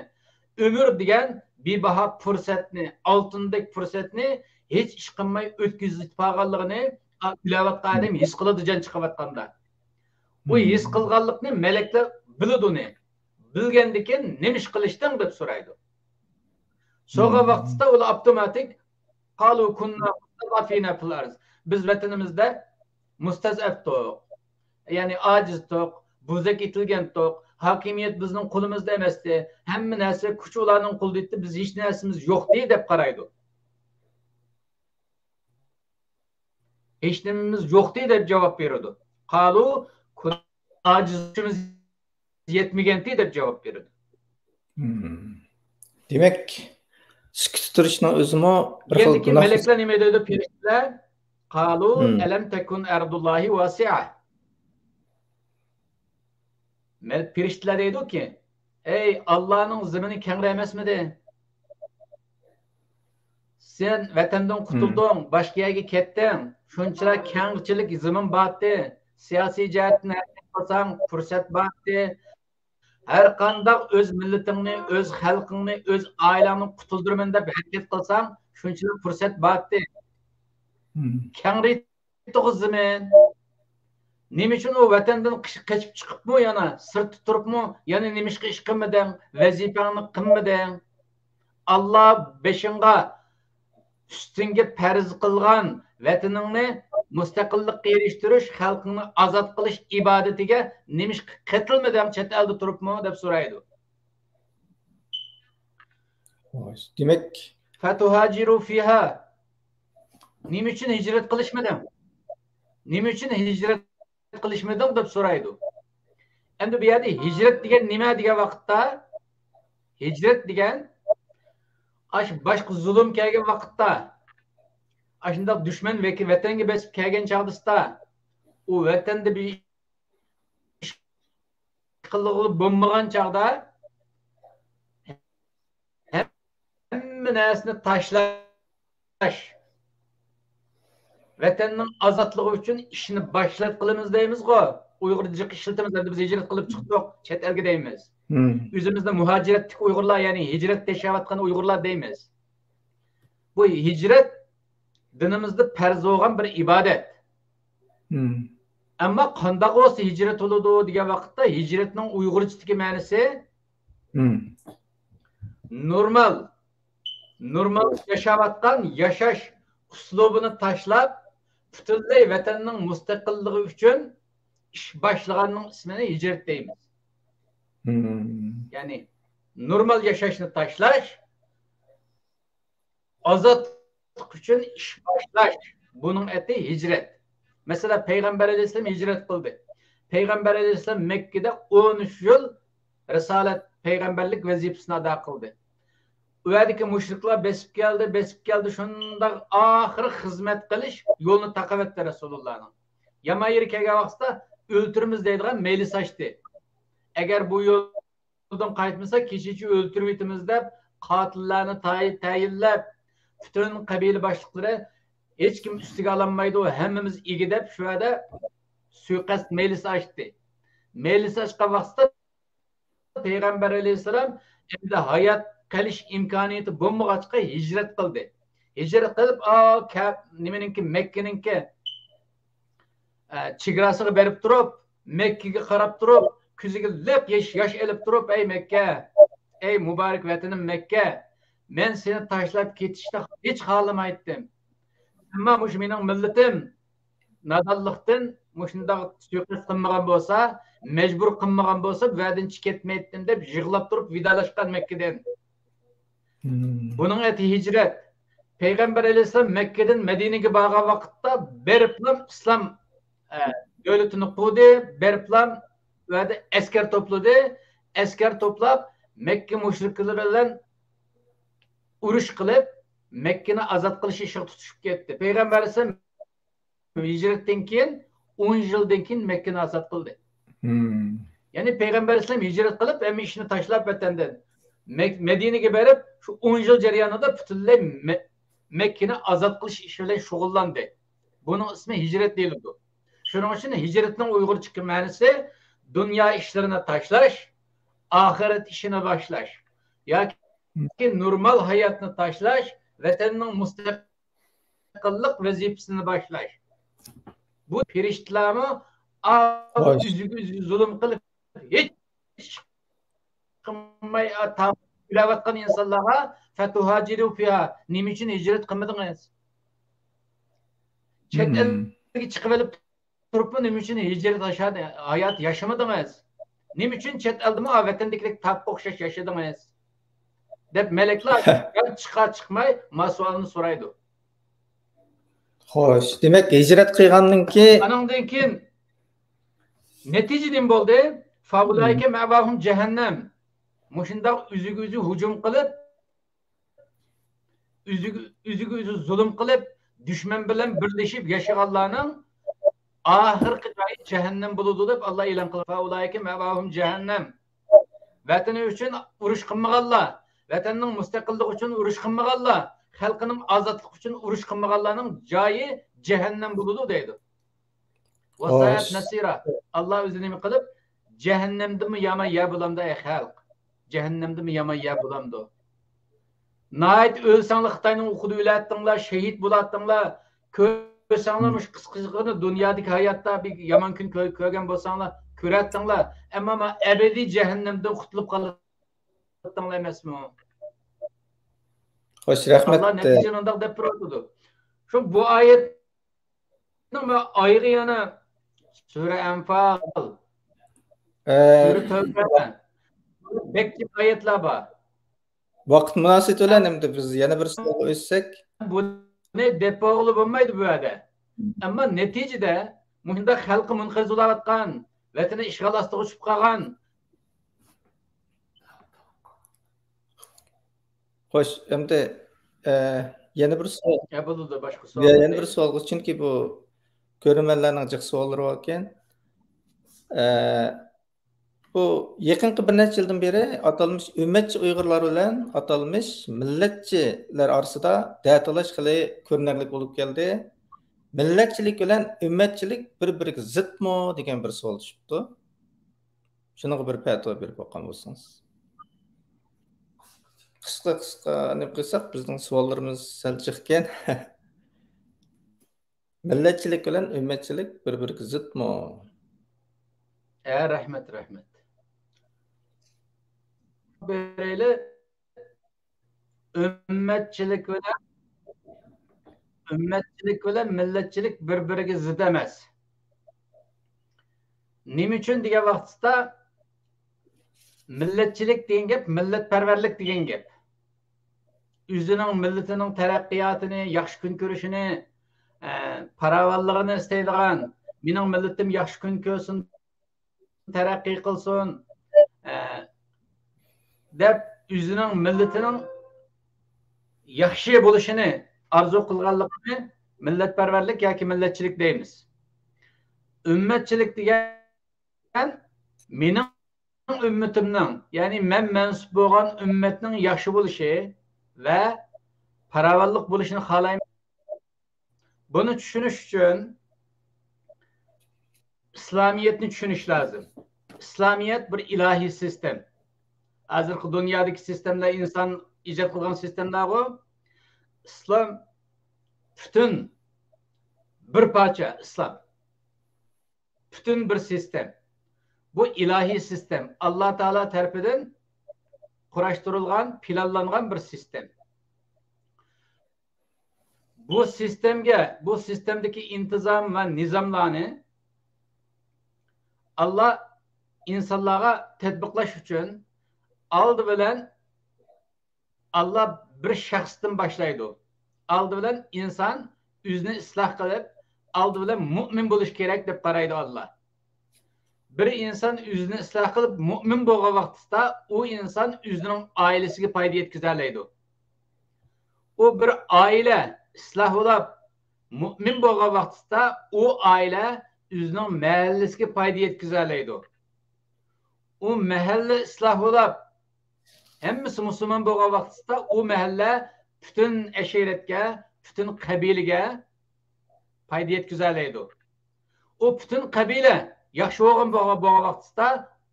ئۆمۈر دېگەن بىباھا پۇرسەتنى، ئالتۇندەك پۇرسەتنى ھېچ ئىش قىلماي ئۆتكۈزۈپ قالغانلىقىنى ئا-، ئۆلۈۋاتقان ئادەم ھېس قىلىدۇ، جان چىقىۋاتقاندا. بۇ ھېس قىلغانلىقنى مەلەكلەر بىلىدۇ ئۇنى. بىلگەندىن كېيىن نېمە ئىش قىلىشتىڭ دەپ سورايدۇ. سورىغان ۋاقتىدا ئۇلار ئاپتوماتىك، قالۇ كۇننا مۇستەزئەفىنە فىل ئەرز. بىز ۋەتىنىمىزدە مۇستەزئەفتۇق، يەنى ئاجىزتۇق، بوزەك ئېتىلگەنتۇق، ھاكىمىيەت بىزنىڭ قولىمىزدا ئەمەستى، ھەممە نەرسە كۈچ ئۇلارنىڭ قولىدا ئىدى، بىز ھېچ نەرسىمىز يوقتى دەپ قارايدۇ. ھېچ نېمىمىز يوقتى دەپ جاۋاب بېرىدۇ. قالۇ كۇننا ئاجىز، كۈچىمىز يەتمىگەنتى دەپ جاۋاب بېرىدۇ. دېمەك، سۈكۈتتە تۇرۇشنىڭ ئۆزىمۇ بىر خىل گۇناھ. مەلەكلەر نېمە دەيدۇ؟ پەرىشتىلەر، قالۇ ئەلەم تەكۇن ئەرزۇللاھى ۋاسىئە. پەرىشتىلەر دەيدۇكى، ئەي، ئاللانىڭ زېمىنى كەڭرى ئەمەسمىدى؟ سەن ۋەتەندىن قۇتۇلدۇڭ، باشقا يەرگە كەتتىڭ. شۇنچىلا كەڭچىلىك زېمىن بارتى. سىياسىي جەھەتتىن ھەرىكەت قىلساڭ، پۇرسەت بارتى. ھەر قانداق ئۆز مىللىتىڭنى، ئۆز خەلقىڭنى، ئۆز ئائىلەڭنى قۇتۇلدۇرىمەن دەپ ھەرىكەت قىلساڭ، شۇنچىلا پۇرسەت بارتى. كەڭرى تۇغۇزىمەن. نېمە ئۈچۈن ئۇ ۋەتەندىن قېچىپ چىقىپمۇ يەنە سىرتتا تۇرۇپمۇ يەنە نېمىشقا ئىش قىلمىدىڭ؟ ۋەزىپەڭنى قىلمىدىڭ؟ ئاللا بېشىڭغا، ئۈستۈڭگە پەرز قىلغان ۋەتىنىڭنى مۇستەقىللىققا ئېرىشتۈرۈش، خەلقىڭنى ئازاد قىلىش ئىبادىتىگە نېمىشقا قېتىلمىدىڭ چەت ئەلدە تۇرۇپمۇ دەپ سورايدۇ. دېمەك، فتهاجروا فيها. نېمە ئۈچۈن ھىجرەت قىلىشمىدىڭ؟ نېمە ئۈچۈن ھىجرەت قىلىشمىدىڭ دەپ سورايدۇ. ئەمدى بۇ يەردە ھىجرەت دېگەن نېمە دېگەن ۋاقىتتا، ھىجرەت دېگەن ئاشۇ باشقا زۇلۇم كەلگەن ۋاقىتتا، ئاشۇنداق دۈشمەن ۋەتەنگە بېسىپ كەلگەن چاغدا، ئۇ ۋەتەندە بىر قىلغىلى بولمىغان چاغدا ھەممە نەرسىنى تاشلاش، ۋەتەننىڭ ئازادلىقى ئۈچۈن ئىشنى باشلاتقىلىمىز دەيمىزغۇ. ئۇيغۇر جىق ئىشلىتىمىز، ئەمدى بىز ھىجرەت قىلىپ چىقتۇق چەت ئەلگە دەيمىز. ئۆزىمىزنى مۇھاجىرەتتىكى ئۇيغۇرلار، يەنى ھىجرەتتە ياشاۋاتقان ئۇيغۇرلار دەيمىز. بۇ ھىجرەت دىنىمىزدا پەرز بولغان بىر ئىبادەت. ئەمما قانداق بولسا ھىجرەت بولىدۇ دېگەن ۋاقىتتا، ھىجرەتنىڭ ئۇيغۇرچىدىكى مەنىسى نورمال، نورمال ياشاۋاتقان ياشاش ئۇسلۇبىنى تاشلاپ، پۈتۈنلەي ۋەتەننىڭ مۇستەقىللىقى ئۈچۈن ئىش باشلىغاننىڭ ئىسمىنى ھىجرەت دەيمىز. يەنى نورمال ياشاشنى تاشلاش، ئازادلىق ئۈچۈن ئىش باشلاش، بۇنىڭ ئېتى ھىجرەت. مەسىلەن، پەيغەمبەر ئەلەيھىسسالام ھىجرەت قىلدى. پەيغەمبەر ئەلەيھىسسالام مەككىدە ئون ئۈچ يىل رىسالەت، پەيغەمبەرلىك ۋەزىپىسىنى ئادا قىلدى. ئۇ يەردىكى مۇشرىكلار بېسىپ كەلدى، بېسىپ كەلدى، شۇنداق ئاخىرى خىزمەت قىلىش يولىنى تاقىۋەتتى رەسۇلۇللانىڭ. يامان يېرى كەلگەن ۋاقىتتا ئۆلتۈرىمىز دەيدىغان مەيلىس ئاچتى. ئەگەر بۇ يول يولدىن قايتمىسا، كېچىچە ئۆلتۈرۈۋېتىمىز دەپ، قاتىللارنى تاي-، تەيىنلەپ، پۈتۈن قەبىلە باشلىقلىرى، ھېچكىم ئۈستىگە ئالالمايدۇ، ھەممىمىز ئىگە دەپ، شۇ يەردە سۇيىقەست مەيلىسى ئاچتى. مەيلىسى ئاچقان ۋاقتىدا پەيغەمبەر ئەلەيھىسسالام ئەمدى ھايات قېلىش ئىمكانىيىتى بولمىغاچقا، ھىجرەت قىلدى. ھىجرەت قىلىپ، ئا، كە-، نېمىنىڭكى، مەككىنىڭكى، ئە، چېگراسىغا بېرىپ تۇرۇپ، مەككىگە قاراپ تۇرۇپ، كۆزىگە لىق ياش، ياش ئېلىپ تۇرۇپ، ئەي مەككە، ئەي مۇبارەك ۋەتىنىم مەككە، مەن سېنى تاشلاپ كېتىشنى ھېچ خالىمايتتىم. ئەمما مۇشۇ مېنىڭ مىللىتىم نادانلىقتىن مۇشۇنداق سۇيىقەست قىلمىغان بولسا، مەجبۇر قىلمىغان بولسا، بۇ يەردىن چىقىپ كەتمەيتتىم دەپ يىغلاپ تۇرۇپ ۋىدالاشقان مەككىدىن. بۇنىڭ ئېتى ھىجرەت. پەيغەمبەر ئەلەيھىسسالام مەككىدىن مەدىنىگە بارغان ۋاقىتتا بېرىپلا ئىسلام، ئە، دۆلىتىنى قۇردى، بېرىپلا ئۇ يەردە ئەسكەر توپلىدى. ئەسكەر توپلاپ، مەككە مۇشرىكلىرى بىلەن ئۇرۇش قىلىپ، مەككىنى ئازاد قىلىش ئىشىغا تۇتۇشۇپ كەتتى. پەيغەمبەر ئەلەيھىسسالام ھىجرەتتىن كېيىن ئون يىلدىن كېيىن مەككىنى ئازاد قىلدى. يەنى پەيغەمبەر ئەلەيھىسسالام ھىجرەت قىلىپ، ھەممە ئىشنى تاشلاپ ۋەتەندىن مەك-، مەدىنىگە بېرىپ، شۇ ئون يىل جەريانىدا پۈتۈنلەي مە-، مەككىنى ئازاد قىلىش ئىشى بىلەن شۇغۇللاندى. بۇنىڭ ئىسمى ھىجرەت دېيىلىدۇ. شۇنىڭ ئۈچۈن ھىجرەتنىڭ ئۇيغۇرچە مەنىسى دۇنيا ئىشلىرىنى تاشلاش، ئاخىرەت ئىشىنى باشلاش. ياكى نورمال ھاياتنى تاشلاش، ۋەتەننىڭ مۇستەقىللىق ۋەزىپىسىنى باشلاش. بۇ پېرىشتىلەرمۇ ئاۋۇ ئۆزىگە ئۆزى زۇلۇم قىلىپ، ھېچ قىلماي، ئا، تا-، ئۆلۈۋاتقان ئىنسانلارغا «فتهاجروا فيها»، نېمە ئۈچۈن ھىجرەت قىلمىدىڭىز؟ چەت ئەلگە چىقىۋېلىپ تۇرۇپمۇ نېمە ئۈچۈن ھىجرەت ھايات ياشىمىدىڭىز؟ نېمە ئۈچۈن چەت ئەلدىمۇ ۋەتەندىكىدەك تاپقا ئوخشاش ياشىدىڭىز؟ دەپ مەلەكلەر چىقار چىقماي ما سوئالنى سورايدۇ. خوش، دېمەك، ھىجرەت قىلغاندىن كېيىن. ئانىڭدىن كېيىن نەتىجە نېمە بولدى؟ فاۇلائىكە مەۋاھۇم جەھەننەم. مۇشۇنداق ئۆزىگە ئۆزى ھۇجۇم قىلىپ، ئۆزىگە ئۆزىگە ئۆزى زۇلۇم قىلىپ، دۈشمەن بىلەن بىرلىشىپ ياشىغانلارنىڭ ئاخىرقى جايى جەھەننەم بولىدۇ دەپ ئاللا ئېلان قىلغان. فاۇلائىكە مەۋاھۇم جەھەننەم. ۋەتىنى ئۈچۈن ئۇرۇش قىلمىغانلار، ۋەتەننىڭ مۇستەقىللىقى ئۈچۈن ئۇرۇش قىلمىغانلار، خەلقىنىڭ ئازادلىقى ئۈچۈن ئۇرۇش قىلمىغانلارنىڭ جايى جەھەننەم بولىدۇ دەيدۇ. ۋەسائەت نەسىرا. ئاللا ئۆزى نېمە قىلىپ؟ جەھەننەمدىنمۇ يامان يەر بولامدۇ، ئەي خەلق؟ جەھەننەمدىنمۇ يامان يەر بولامدۇ؟ ناھايىتى ئۆلسەڭلار خىتاينىڭ ئوقىدا ئۆلەتتىڭلار، شېھىت بولاتتىڭلار. كۆرسەڭلار مۇشۇ قىسقىچىغىنە دۇنيادىكى ھاياتتا بىر يامان كۈن كۆ-، كۆرگەن بولساڭلار، كۆرەتتىڭلار. ئەمما ما ئەبەدىي جەھەننەمدىن قۇتۇلۇپ قالاتتىڭلار ئەمەسمۇ؟ خوش، رەھمەت. ئاللا نەتىجىنى ئۇنداق دەپ تۇرۇۋاتىدۇ. شۇ بۇ ئايەتنىڭ ئايىغى يەنە سۈرە ئەنفال، سۈرە تەۋبە، بەك جىق ئايەتلەر بار. ۋاقىت مۇناسىۋىتى بىلەن ئەمدى بىز يەنە بىر سوئالغا ئۆتسەك. بۇنى دەپ بولغىلى بولمايدۇ بۇ يەردە. ئەمما نەتىجىدە مۇشۇنداق خەلقى مۇنقەرز بولاۋاتقان، ۋەتىنى ئىشغال ئاستىغا چۈشۈپ قالغان. خوش، ئەمدى، ئە، يەنە بىر سوئال. يا، بولىدۇ، باشقا سوئال. يەنە بىر سوئالغا، چۈنكى بۇ كۆرۈرمەنلەرنىڭ جىق سوئاللىرى باركەن. ئە، بۇ يېقىنقى بىر نەچچە يىلدىن بېرى ئاتالمىش ئۈممەتچى ئۇيغۇرلار بىلەن ئاتالمىش مىللەتچىلەر ئارىسىدا دەتالاش خېلى كۆرۈنەرلىك بولۇپ كەلدى. مىللەتچىلىك بىلەن ئۈممەتچىلىك بىر-بىرىگە زىتمۇ دېگەن بىر سوئال چۈشۈپتۇ. شۇنىڭغا بىر پەتىۋا بېرىپ باققان بولسىڭىز. قىسقا، قىسقا نېمە قىلساق، بىزنىڭ سوئاللىرىمىز سەل جىقكەن. مىللەتچىلىك بىلەن ئۈممەتچىلىك بىر-بىرىگە زىتمۇ؟ ھە، رەھمەت، رەھمەت. بېرەيلى. ئۈممەتچىلىك بىلەن، ئۈممەتچىلىك بىلەن مىللەتچىلىك بىر-بىرىگە زىت ئەمەس. نېمە ئۈچۈن دېگەن ۋاقتىدا، مىللەتچىلىك دېگەن گەپ مىللەتپەرۋەرلىك دېگەن گەپ. ئۆزىنىڭ مىللىتىنىڭ تەرەققىياتىنى، ياخشى كۈن كۆرۈشىنى، ئە، پاراۋانلىقىنى ئىستەيدىغان، مېنىڭ مىللىتىم ياخشى كۈن كۆرسۇن، تەرەققىي قىلسۇن، ئە، دەپ ئۆزىنىڭ مىللىتىنىڭ ياخشى بولۇشىنى ئارزۇ قىلغانلىقىنى مىللەتپەرۋەرلىك ياكى مىللەتچىلىك دەيمىز. ئۈممەتچىلىك دېگەن مېنىڭ ئۈممىتىمنىڭ، يەنى مەن مەنسۇپ بولغان ئۈممەتنىڭ ياخشى بولۇشى ۋە پاراۋانلىق بولۇشىنى خالايمەن. بۇنى چۈشىنىش ئۈچۈن ئىسلامىيەتنى چۈشىنىش لازىم. ئىسلامىيەت بىر ئىلاھىي سىستېم. ھازىرقى دۇنيادىكى سىستېملار ئىنسان ئىجاد قىلغان سىستېملارغۇ. ئىسلام پۈتۈن بىر پارچە ئىسلام. پۈتۈن بىر سىستېم. بۇ ئىلاھىي سىستېم. ئاللا تائالا تەرىپىدىن قۇراشتۇرۇلغان، پىلانلانغان بىر سىستېم. بۇ سىستېمگە، بۇ سىستېمدىكى ئىنتىزام ۋە نىزاملارنى ئاللا ئىنسانلارغا تەتبىقلاش ئۈچۈن ئالدى بىلەن ئاللا بىر شەخستىن باشلايدۇ. ئالدى بىلەن ئىنسان ئۆزىنى ئىسلاھ قىلىپ، ئالدى بىلەن مۇئمىن بولۇش كېرەك دەپ قارايدۇ ئاللا. بىر ئىنسان ئۆزىنى ئىسلاھ قىلىپ مۇئمىن بولغان ۋاقتىدا ئۇ ئىنسان ئۆزىنىڭ ئائىلىسىگە پايدا يەتكۈزەلەيدۇ. ئۇ بىر ئائىلە ئىسلاھ بولاپ مۇئمىن بولغان ۋاقتىدا ئۇ ئائىلە ئۆزىنىڭ مەھەللىسىگە پايدا يەتكۈزەلەيدۇ. ئۇ مەھەللە ئىسلاھ بولاپ ھەممىسى مۇسۇلمان بولغان ۋاقتىدا ئۇ مەھەللە پۈتۈن ئەشىرەتكە، پۈتۈن قەبىلىگە پايدا يەتكۈزەلەيدۇ. ئۇ پۈتۈن قەبىلە ياخشى بولغان بولغان بولغان ۋاقتىدا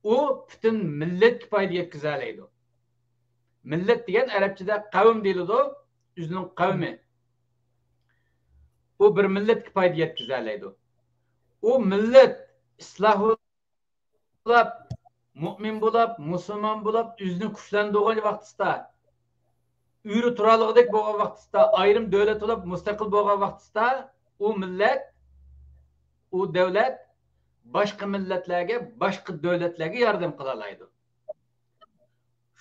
ئۇ پۈتۈن مىللەتكە پايدا يەتكۈزەلەيدۇ. مىللەت دېگەن ئەرەبچىدە قەۋم دېيىلىدۇ، ئۆزىنىڭ قەۋمى. ئۇ بىر مىللەتكە پايدا يەتكۈزەلەيدۇ. ئۇ مىللەت ئىسلاھ بولاپ، مۇئمىن بولاپ، مۇسۇلمان بولاپ، ئۆزىنى كۈچلەندۈرگەن ۋاقتىسىدا، ئۆرە تۇرالىغۇدەك بولغان ۋاقتىسىدا، ئايرىم دۆلەت بولاپ مۇستەقىل بولغان ۋاقتىسىدا، ئۇ مىللەت، ئۇ دۆلەت باشقا مىللەتلەرگە، باشقا دۆلەتلەرگە ياردەم قىلالايدۇ.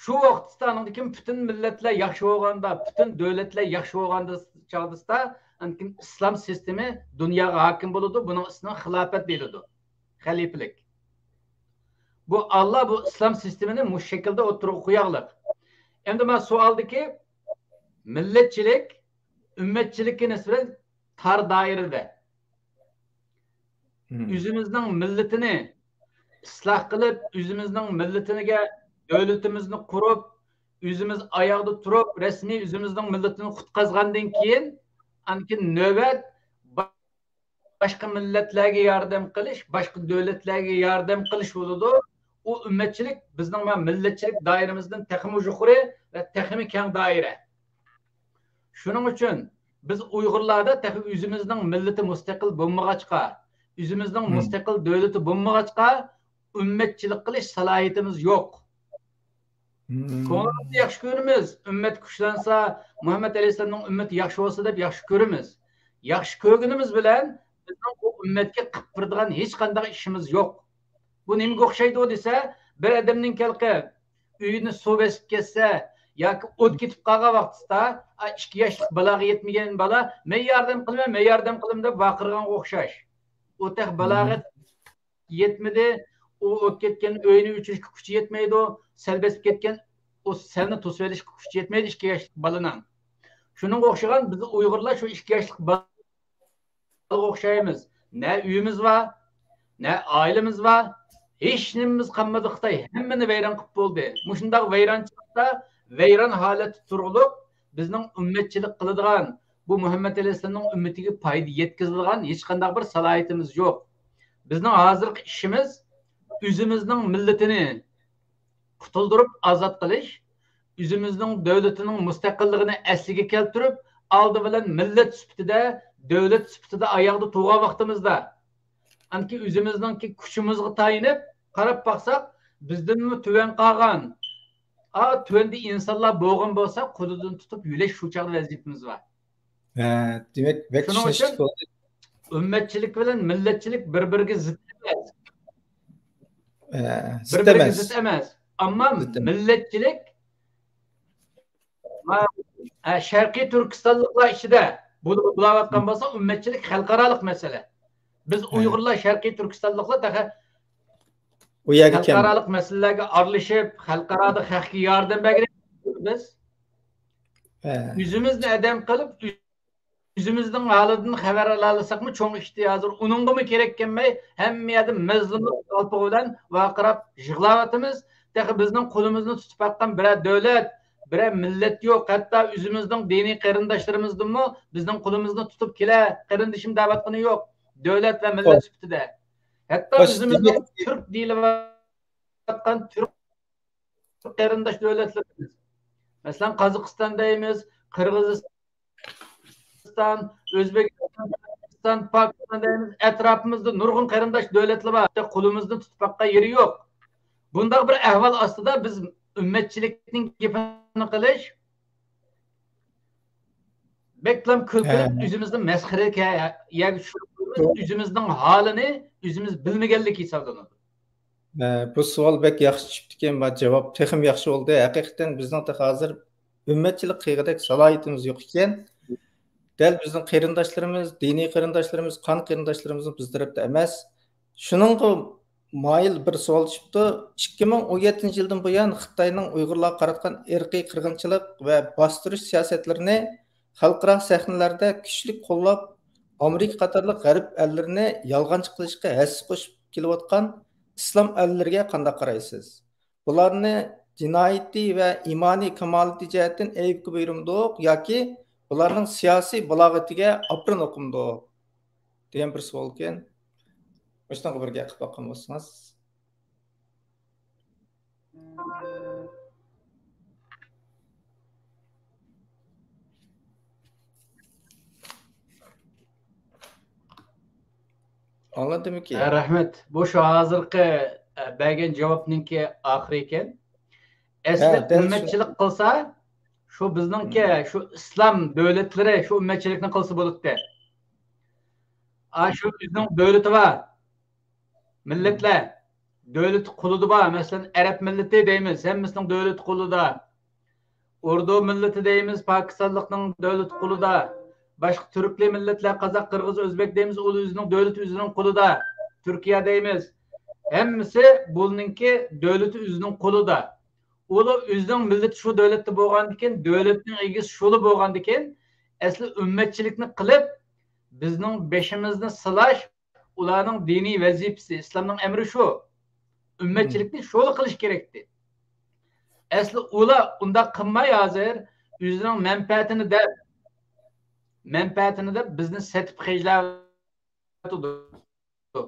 شۇ ۋاقىتتا ئاندىن كېيىن پۈتۈن مىللەتلەر ياخشى بولغاندا، پۈتۈن دۆلەتلەر ياخشى بولغاندا، چاغدىسىدا، ئاندىن كېيىن ئىسلام سىستېمى دۇنياغا ھاكىم بولىدۇ. بۇنىڭ ئىسمىنى خىلاپەت دېيىلىدۇ. خەلىپىلىك. بۇ ئاللا بۇ ئىسلام سىستېمىنى مۇشۇ شەكىلدە ئوتتۇرىغا قوياغلىق. ئەمدى مانا سوئالدىكى مىللەتچىلىك ئۈممەتچىلىككە نىسبەتەن تار دائىرىدە. مم. ئۆزىمىزنىڭ مىللىتىنى ئىسلاھ قىلىپ، ئۆزىمىزنىڭ مىللىتىگە دۆلىتىمىزنى قۇرۇپ، ئۆزىمىز ئاياغدا تۇرۇپ، رەسمىي ئۆزىمىزنىڭ مىللىتىنى قۇتقازغاندىن كېيىن، ئاندىن كېيىن نۆۋەت باشقا مىللەتلەرگە ياردەم قىلىش، باشقا دۆلەتلەرگە ياردەم قىلىش بولىدۇ. ئۇ ئۈممەتچىلىك بىزنىڭ مەن مىللەتچىلىك دائىرىمىزدىن تېخىمۇ يۇقىرى ۋە تېخىمۇ كەڭ دائىرە. شۇنىڭ ئۈچۈن بىز ئۇيغۇرلاردا تېخى ئۆزىمىزنىڭ مىللىتى مۇستەقىل بولمىغاچقا، ئۆزىمىزنىڭ مم. مۇستەقىل دۆلىتى بولمىغاچقا، ئۈممەتچىلىك قىلىش سالاھىيىتىمىز يوق. مم. كۆڭلىمىزدە ياخشى كۆرىمىز. ئۈممەت كۈچلەنسە، مۇھەممەد ئەلەيھىسسالامنىڭ ئۈممىتى ياخشى بولسا دەپ ياخشى كۆرىمىز. ياخشى كۆرگىنىمىز بىلەن بىزنىڭ بۇ ئۈممەتكە قىلىپ بېرىدىغان ھېچقانداق ئىشىمىز يوق. بۇ نېمىگە ئوخشايدۇ دېسە، بىر ئادەمنىڭ كەلقى ئۆيىنى سۇ بېسىپ كەتسە ياكى ئوت كېتىپ قالغان ۋاقتىدا، ئا، ئىككى ياشلىق بالاغا يەتمىگەن بالا، «مەن ياردەم قىلىمەن، مەن ياردەم قىلىمەن» دەپ ۋارقىرىغانغا ئوخشاش. ئۇ تېخى بالاغەت يەتمىدى، ئۇ ئوت كەتكەن ئۆينى ئۆچۈرۈشكە كۈچى يەتمەيدۇ، سەل بېسىپ كەتكەن، ئۇ سەلنى توسۇۋېلىشقا كۈچى يەتمەيدۇ ئىككى ياشلىق بالىنىڭ. شۇنىڭغا ئوخشىغان بىز ئۇيغۇرلار شۇ ئىككى ياشلىق بالا ئوخشايمىز. نە ئۆيىمىز بار، نە ئائىلىمىز بار، ھېچ نېمىمىز قالمىدى. خىتاي ھەممىنى ۋەيران قىلىپ بولدى. مۇشۇنداق ۋەيرانچىلىقتا ۋەيران ھالەتتە تۇرغۇلۇق بىزنىڭ ئۈممەتچىلىك قىلىدىغان، بۇ مۇھەممەد ئەلەيھىسسالامنىڭ ئۈممىتىگە پايدا يەتكۈزىدىغان ھېچقانداق بىر سالاھىيىتىمىز يوق. بىزنىڭ ھازىرقى ئىشىمىز ئۆزىمىزنىڭ مىللىتىنى قۇتۇلدۇرۇپ ئازاد قىلىش، ئۆزىمىزنىڭ دۆلىتىنىڭ مۇستەقىللىقىنى ئەسلىگە كەلتۈرۈپ، ئالدى بىلەن مىللەت سۈپىتىدە، دۆلەت سۈپىتىدە ئاياغدا تۇرغان ۋاقتىمىزدا، ئاندىن كېيىن ئۆزىمىزنىڭكى كۈچىمىزگە تايىنىپ قاراپ باقساق، بىزدىنمۇ تۆۋەن قالغان، ئا، تۆۋەندە ئىنسانلار بولغان بولسا، قولىدىن تۇتۇپ يۆلەش شۇ چاغدا ۋەزىپىمىز بار. ھە، دېمەك، بەك شۇنىڭ چۈشىنىشلىك ئۈچۈن بولدى. ئۈممەتچىلىك بىلەن مىللەتچىلىك بىر-بىرىگە زىت ئەمەس. ھە، زىت بىر-بىرىگە ئەمەس. زىت ئەمەس. ئەمما زىت ئەمەس. مىللەتچىلىك، ھە، شەرقىي تۈركىستانلىقلار ئىچىدە بولۇپ بولاۋاتقان بولسا، ئۈممەتچىلىك خەلقئارالىق مەسىلە. بىز ھە. ئۇيغۇرلار شەرقىي تۈركىستانلىقلار تېخى ئۇ يەرگە كەم. خەلقئارالىق مەسىلىلەرگە ئارىلىشىپ، خەلقئارادا خەققە ياردەم بەرگىلى بىز ھە. ئۆزىمىزنى ئادەم قىلىپ، ئۆزىمىزنىڭ ھالىدىن خەۋەر ئالالىساقمۇ چوڭ ئىشتى ھازىر. ئۇنىڭغىمۇ كېرەك كەلمەي، ھەممە يەردە مەزلۇملۇق قالپىقى بىلەن ۋارقىراپ يىغلاۋاتىمىز. تېخى بىزنىڭ قولىمىزنى تۇتۇپ باققان بىرەر دۆلەت، بىرەر مىللەت يوق. ھەتتا ئۆزىمىزنىڭ دىنىي قېرىنداشلىرىمىزدىنمۇ بىزنىڭ قولىمىزنى تۇتۇپ كېلە، قېرىندىشىم دەۋاتقىنى يوق. دۆلەت ۋە مىللەت سۈپىتىدە. ھەتتا خوش، ئۆزىمىزنىڭ دېمەك، تۈرك دېيىلىۋاتقان تۈرك قېرىنداش دۆلەتلىرىمىز. مەسىلەن، قازاقىستان دەيمىز، قىرغىزىستان، ئۆزبېكىستان، پاكىستان دەيمىز. ئەتراپىمىزدا نۇرغۇن قېرىنداش دۆلەتلەر بار. قولىمىزنى تۇتۇپ باققان يېرى يوق. بۇنداق بىر ئەھۋال ئاستىدا بىز ئۈممەتچىلىكنىڭ گېپىنى قىلىش بەكلا كۈلكىلىك، ھە. ئۆزىمىزنى مەسخىرە يەرگە چۈشۈرۈپ قويىمىز. ئۆزىمىزنىڭ ھالىنى ئۆزىمىز بىلمىگەنلىك ھېسابلىنىدۇ. ئە، بۇ سوئال بەك ياخشى چۈشۈپتىكەن، بۇ جاۋاب تېخىمۇ ياخشى بولدى. ھەقىقەتەن بىزنىڭ تېخى ھازىر ئۈممەتچىلىك قىلغۇدەك سالاھىيىتىمىز يوق ئىكەن. دەل بىزنىڭ قېرىنداشلىرىمىز، دىنىي قېرىنداشلىرىمىز، قان قېرىنداشلىرىمىزمۇ بىز تەرەپتە ئەمەس. شۇنىڭغا مايىل بىر سوئال چۈشۈپتۇ. ئىككى مىڭ ئون يەتتىنچى يىلدىن بۇيان خىتاينىڭ ئۇيغۇرلارغا قاراتقان ئىرقىي قىرغىنچىلىق ۋە باستۇرۇش سىياسەتلىرىنى خەلقئارا سەھنىلەردە كۈچلۈك قوللاپ، ئامېرىكا قاتارلىق غەرب ئەللىرىنى يالغانچى قىلىشقا ھەسسە قوشۇپ كېلىۋاتقان ئىسلام ئەللىرىگە قانداق قارايسىز؟ بۇلارنى جىنايىتى ۋە ئىمانىي كامالىتى جەھەتتىن ئەيىبكە بۇيرۇمدۇق ياكى بۇلارنىڭ سىياسىي بالاغىتىگە ئاپىرىن ئوقۇمدۇق؟ دېگەن بىر سوئالكەن. مۇشۇنىڭغا بىر گەپ قىلىپ باققان بولسىڭىز. ئاڭلاتتىمىكى؟ ھە، رەھمەت. بۇ شۇ ھازىرقى، ئە، بەرگەن جاۋابنىڭكى ئاخىرى ئىكەن. ھە، ئەسلى دەل شۇ. ئۈممەتچىلىك قىلسا، شۇ بىزنىڭكى، مم. شۇ ئىسلام دۆلەتلىرى شۇ ئۈممەتچىلىكنى قىلسا بولاتتى. ئا، شۇ بىزنىڭ دۆلىتى بار. مىللەتلەر دۆلىتى قولىدا بار. مەسىلەن، ئەرەب مىللىتى دەيمىز، ھەممىسىنىڭ دۆلىتى قولىدا. ئوردۇ مىللىتى دەيمىز، پاكىستانلىقنىڭ دۆلىتى قولىدا. باشقا تۈركلى مىللەتلەر، قازاق، قىرغىز، ئۆزبەك دەيمىز، ئۇ ئۆزىنىڭ دۆلىتى ئۆزىنىڭ قولىدا. تۈركىيە دەيمىز. ھەممىسى بۇنىڭكى دۆلىتى ئۆزىنىڭ قولىدا. ئۇلار ئۆزىنىڭ مىللىتى شۇ دۆلەتتە بولغاندىكىن، دۆلەتنىڭ ئىگىسى شۇلا بولغاندىكىن، ئەسلى ئۈممەتچىلىكنى قىلىپ، بىزنىڭ بېشىمىزنى سىلاش ئۇلارنىڭ دىنىي ۋەزىپىسى، ئىسلامنىڭ ئەمرى شۇ. ئۈممەتچىلىكنى شۇلا قىلىش كېرەكتى. ئەسلى ئۇلار ئۇنداق قىلماي ھازىر ئۆزىنىڭ مەنپەئەتىنى دەپ، مەنپەئەتىنى دەپ بىزنى سېتىپ خەجلەۋاتىدۇ.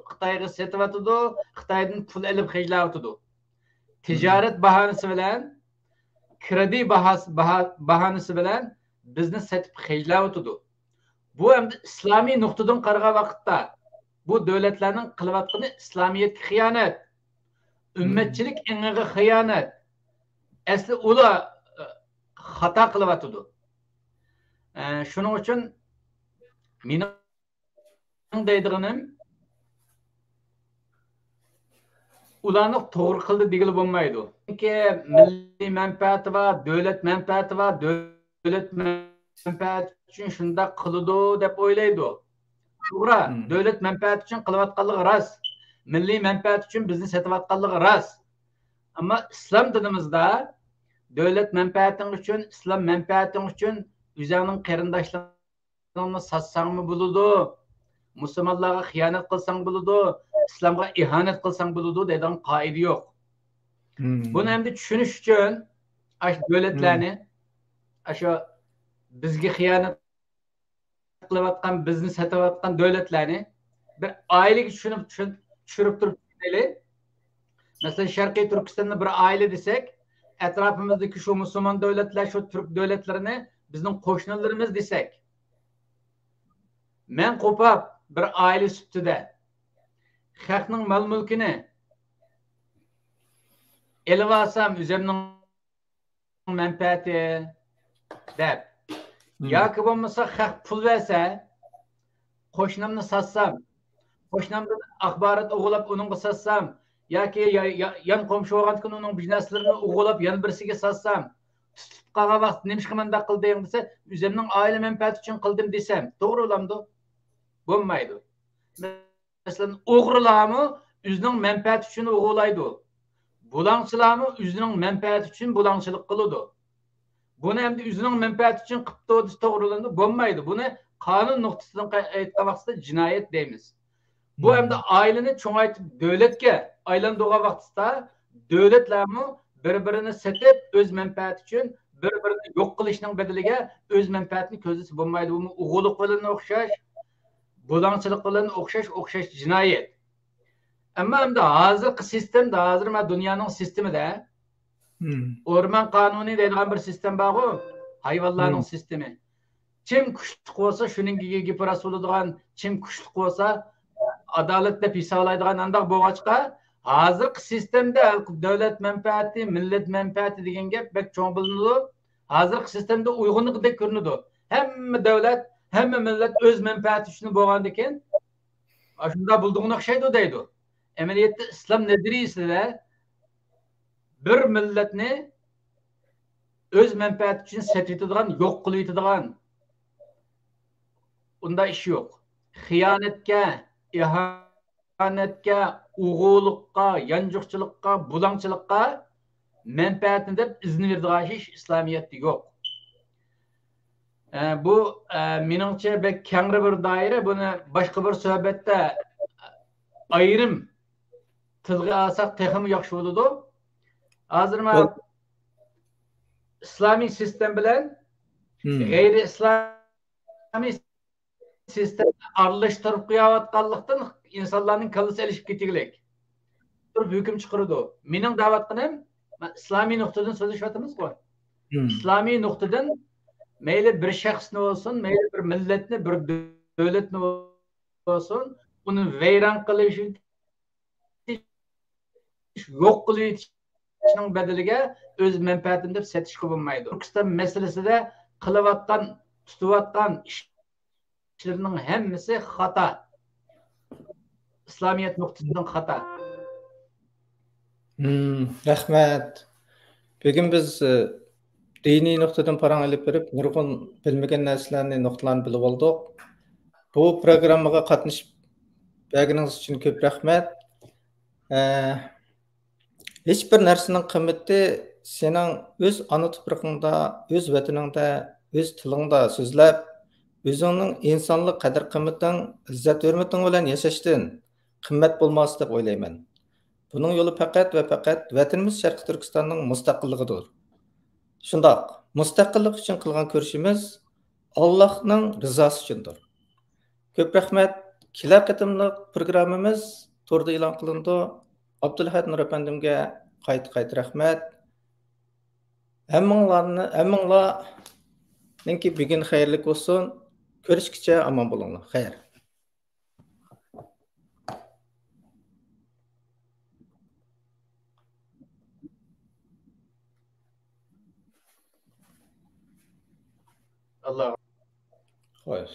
خىتايغا سېتىۋاتىدۇ، خىتايدىن پۇل ئېلىپ خەجلەۋاتىدۇ. تىجارەت باھانىسى بىلەن، كرېدىت باھاسى، باھا-، باھانىسى بىلەن بىزنى سېتىپ خەجلەۋاتىدۇ. بۇ ئەمدى ئىسلامىي نۇقتىدىن قارىغان ۋاقىتتا، بۇ دۆلەتلەرنىڭ قىلىۋاتقىنى ئىسلامىيەتكە خىيانەت، ئۈممەتچىلىك ئېڭىغا خىيانەت. ئەسلى ئۇلار، ئە، خاتا قىلىۋاتىدۇ. ئە، شۇنىڭ ئۈچۈن مېنىڭ دەيدىغىنىم، ئۇلارنى توغرا قىلدى دېگىلى بولمايدۇ. چۈنكى مىللىي مەنپەئەتى بار، دۆلەت مەنپەئەتى بار، دۆلەت مەنپەئەتى ئۈچۈن شۇنداق قىلىدۇ دەپ ئويلايدۇ. توغرا، دۆلەت مەنپەئەتى ئۈچۈن قىلىۋاتقانلىقى راست. مىللىي مەنپەئەت ئۈچۈن بىزنى سېتىۋاتقانلىقى راست. ئەمما ئىسلام دىنىمىزدا دۆلەت مەنپەئەتىڭ ئۈچۈن، ئىسلام مەنپەئەتىڭ ئۈچۈن ئۆزۈڭنىڭ قېرىنداشلىرىڭنى ساتساڭمۇ بولىدۇ، مۇسۇلمانلارغا خىيانەت قىلساڭ بولىدۇ، ئىسلامغا ئىھانەت قىلساڭ بولىدۇ دەيدىغان قائىدە يوق. بۇنى ئەمدى چۈشىنىش ئۈچۈن ئاشۇ دۆلەتلەرنى، ئاشۇ بىزگە خىيانەت قىلىۋاتقان، بىزنى سېتىۋاتقان دۆلەتلەرنى بىر ئائىلىگە چۈشىنىپ، چۈشۈن-، چۈشۈرۈپ تۇرۇپ چۈشىنەيلى. مەسىلەن، شەرقىي تۈركىستاندا بىر ئائىلە دېسەك، ئەتراپىمىزدىكى شۇ مۇسۇلمان دۆلەتلەر، شۇ تۈرك دۆلەتلىرىنى بىزنىڭ قوشنىلىرىمىز دېسەك، مەن قوپاپ بىر ئائىلە سۈپىتىدە خەقنىڭ مال-مۈلكىنى ئېلىۋالسام، ئۆزۈمنىڭ مەنپەئەتى دەپ، ياكى بولمىسا خەق پۇل بەرسە، قوشنامنى ساتسام، قوشنامدىن ئاخبارات ئوغرىلاپ ئۇنىڭغا ساتسام، ياكى يا-، يا-، يان قومشى بولغاندىكىن ئۇنىڭ بىر نەرسىلىرىنى ئوغرىلاپ يەنە بىرسىگە ساتسام، تۇتۇپ قالغان ۋاقىتتا نېمىشقا مۇنداق قىلدىڭ دېسە، ئۆزۈمنىڭ ئائىلە مەنپەئەتى ئۈچۈن قىلدىم دېسەم، توغرا بولامدۇ؟ بولمايدۇ. مەسىلەن، ئوغرىلارمۇ ئۆزىنىڭ مەنپەئەتى ئۈچۈن ئوغرىلايدۇ. بۇلاڭچىلارمۇ ئۆزىنىڭ مەنپەئەتى ئۈچۈن بۇلاڭچىلىق قىلىدۇ. بۇنى ئەمدى ئۆزىنىڭ مەنپەئەتى ئۈچۈن قىپتۇ دېسە توغرا بولامدۇ؟ بولمايدۇ. بۇنى قانۇن نۇقتىسىدىن قا-، ئېيتقان ۋاقتىدا جىنايەت دەيمىز. بۇ ئەمدى ئائىلىنى چوڭايتىپ دۆلەتكە ئايلاندۇرغان ۋاقتىدا دۆلەتلەرمۇ بىر-بىرىنى سېتىپ، ئۆز مەنپەئەتى ئۈچۈن بىر-بىرىنى يوق قىلىشنىڭ بەدىلىگە ئۆز مەنپەئەتىنى كۆزلىسە بولمايدۇ. بۇمۇ ئوغرىلىق بىلەن ئوخشاش، بۇلاڭچىلىق بىلەن ئوخشاش، ئوخشاش جىنايەت. ئەمما ئەمدى ھازىرقى سىستېمىدا، ھازىر مانا دۇنيانىڭ سىستېمىدا ئورمان قانۇنى دەيدىغان بىر سىستېما بارغۇ، ھايۋانلارنىڭ سىستېمى. كىم كۈچلۈك بولسا، شۇنىڭ گېپى راست بولىدىغان، كىم كۈچلۈك بولسا، ئادالەت دەپ ھېسابلايدىغان ئانداق بولغاچقا، ھازىرقى سىستېمىدا دۆلەت مەنپەئەتى، مىللەت مەنپەئەتى دېگەن گەپ بەك چوڭ بىلىنىدۇ. ھازىرقى سىستېمىدا ئويغىنىدىغۇدەك كۆرۈنىدۇ. ھەممە دۆلەت، ھەممە مىللەت ئۆز مەنپەئەتى ئۈچۈن بولغاندىكىن، ئاشۇنداق بولىدىغىنى ئوخشايدۇ دەيدۇ. ئەمەلىيەتتە ئىسلام نەزەرىيىسىدە بىر مىللەتنى ئۆز مەنپەئەتى ئۈچۈن سېتىۋېتىدىغان، يوق قىلىۋېتىدىغان ئۇنداق ئىش يوق. خىيانەتكە، ئىھانەتكە، ئوغرىلىققا، يانچۇقچىلىققا، بۇلاڭچىلىققا مەنپەئەتنى دەپ ئىزىن بېرىدىغان ئىش ئىسلامىيەتتە يوق. ئە، بۇ، ئە، مېنىڭچە بەك كەڭرى بىر دائىرە. بۇنى باشقا بىر سۆھبەتتە ئايرىم تىلغا ئالساق تېخىمۇ ياخشى بولىدۇ. ھازىر مانا ئىسلامىي سىستېم بىلەن غەيرىي ئىسلامىي سىستېمىنى ئارىلاشتۇرۇپ قويۇۋاتقانلىقتىن ئىنسانلارنىڭ كاللىسى ئېلىشىپ كېتىگلىك تۇرۇپ ھۆكۈم چىقىرىدۇ. مېنىڭ دەۋاتقىنىم، مەن ئىسلامىي نۇقتىدىن سۆزلىشىۋاتىمىزغۇ. ئىسلامىي نۇقتىدىن مەيلى بىر شەخسنى بولسۇن، مەيلى بىر مىللەتنى، بىر دۆلەتنى بولسۇن، ئۇنى ۋەيران قىلىش، يوق قىلىۋېتىشنىڭ بەدىلىگە ئۆز مەنپەئەتىم دەپ سېتىشقا بولمايدۇ. تۈركىستان مەسىلىسىدە قىلىۋاتقان، تۇتۇۋاتقان ئىشلىرىنىڭ ھەممىسى خاتا. ئىسلامىيەت نۇقتىسىدىن خاتا. مم، رەھمەت. بۈگۈن بىز، ئى، دىنىي نۇقتىدىن پاراڭ ئېلىپ بېرىپ، نۇرغۇن بىلمىگەن نەرسىلەرنى، نۇقتىلارنى بىلىۋالدۇق. بۇ پروگراممىغا قاتنىشىپ بەرگىنىڭىز ئۈچۈن كۆپ رەھمەت. ئە، ھېچ بىر نەرسىنىڭ قىممىتى سېنىڭ ئۆز ئانا تۇپرىقىڭدا، ئۆز ۋەتىنىڭدە، ئۆز تىلىڭدا سۆزلەپ، ئۆزۈڭنىڭ ئىنسانلىق قەدىر-قىممىتىڭ، ئىززەت-ھۆرمىتىڭ بىلەن ياشاشتىن قىممەت بولماس دەپ ئويلايمەن. بۇنىڭ يولى پەقەت ۋە پەقەت ۋەتىنىمىز شەرقىي تۈركىستاننىڭ مۇستەقىللىقىدۇر. شۇنداق، مۇستەقىللىق ئۈچۈن قىلغان كۈرىشىمىز ئاللاھنىڭ رىزاسى ئۈچۈندۇر. كۆپ رەھمەت. كېلەر قېتىملىق پروگراممىمىز توردا ئېلان قىلىنىدۇ. ئابدۇلئەھەد نۇر ئەپەندىمگە قايتا-قايتا رەھمەت. ھەممىڭلارنى، ھەممىڭلارنىڭكى بۈگۈن خەيرلىك بولسۇن. كۆرۈشكىچە ئامان بولۇڭلار. خەير. ئاللا. خوش.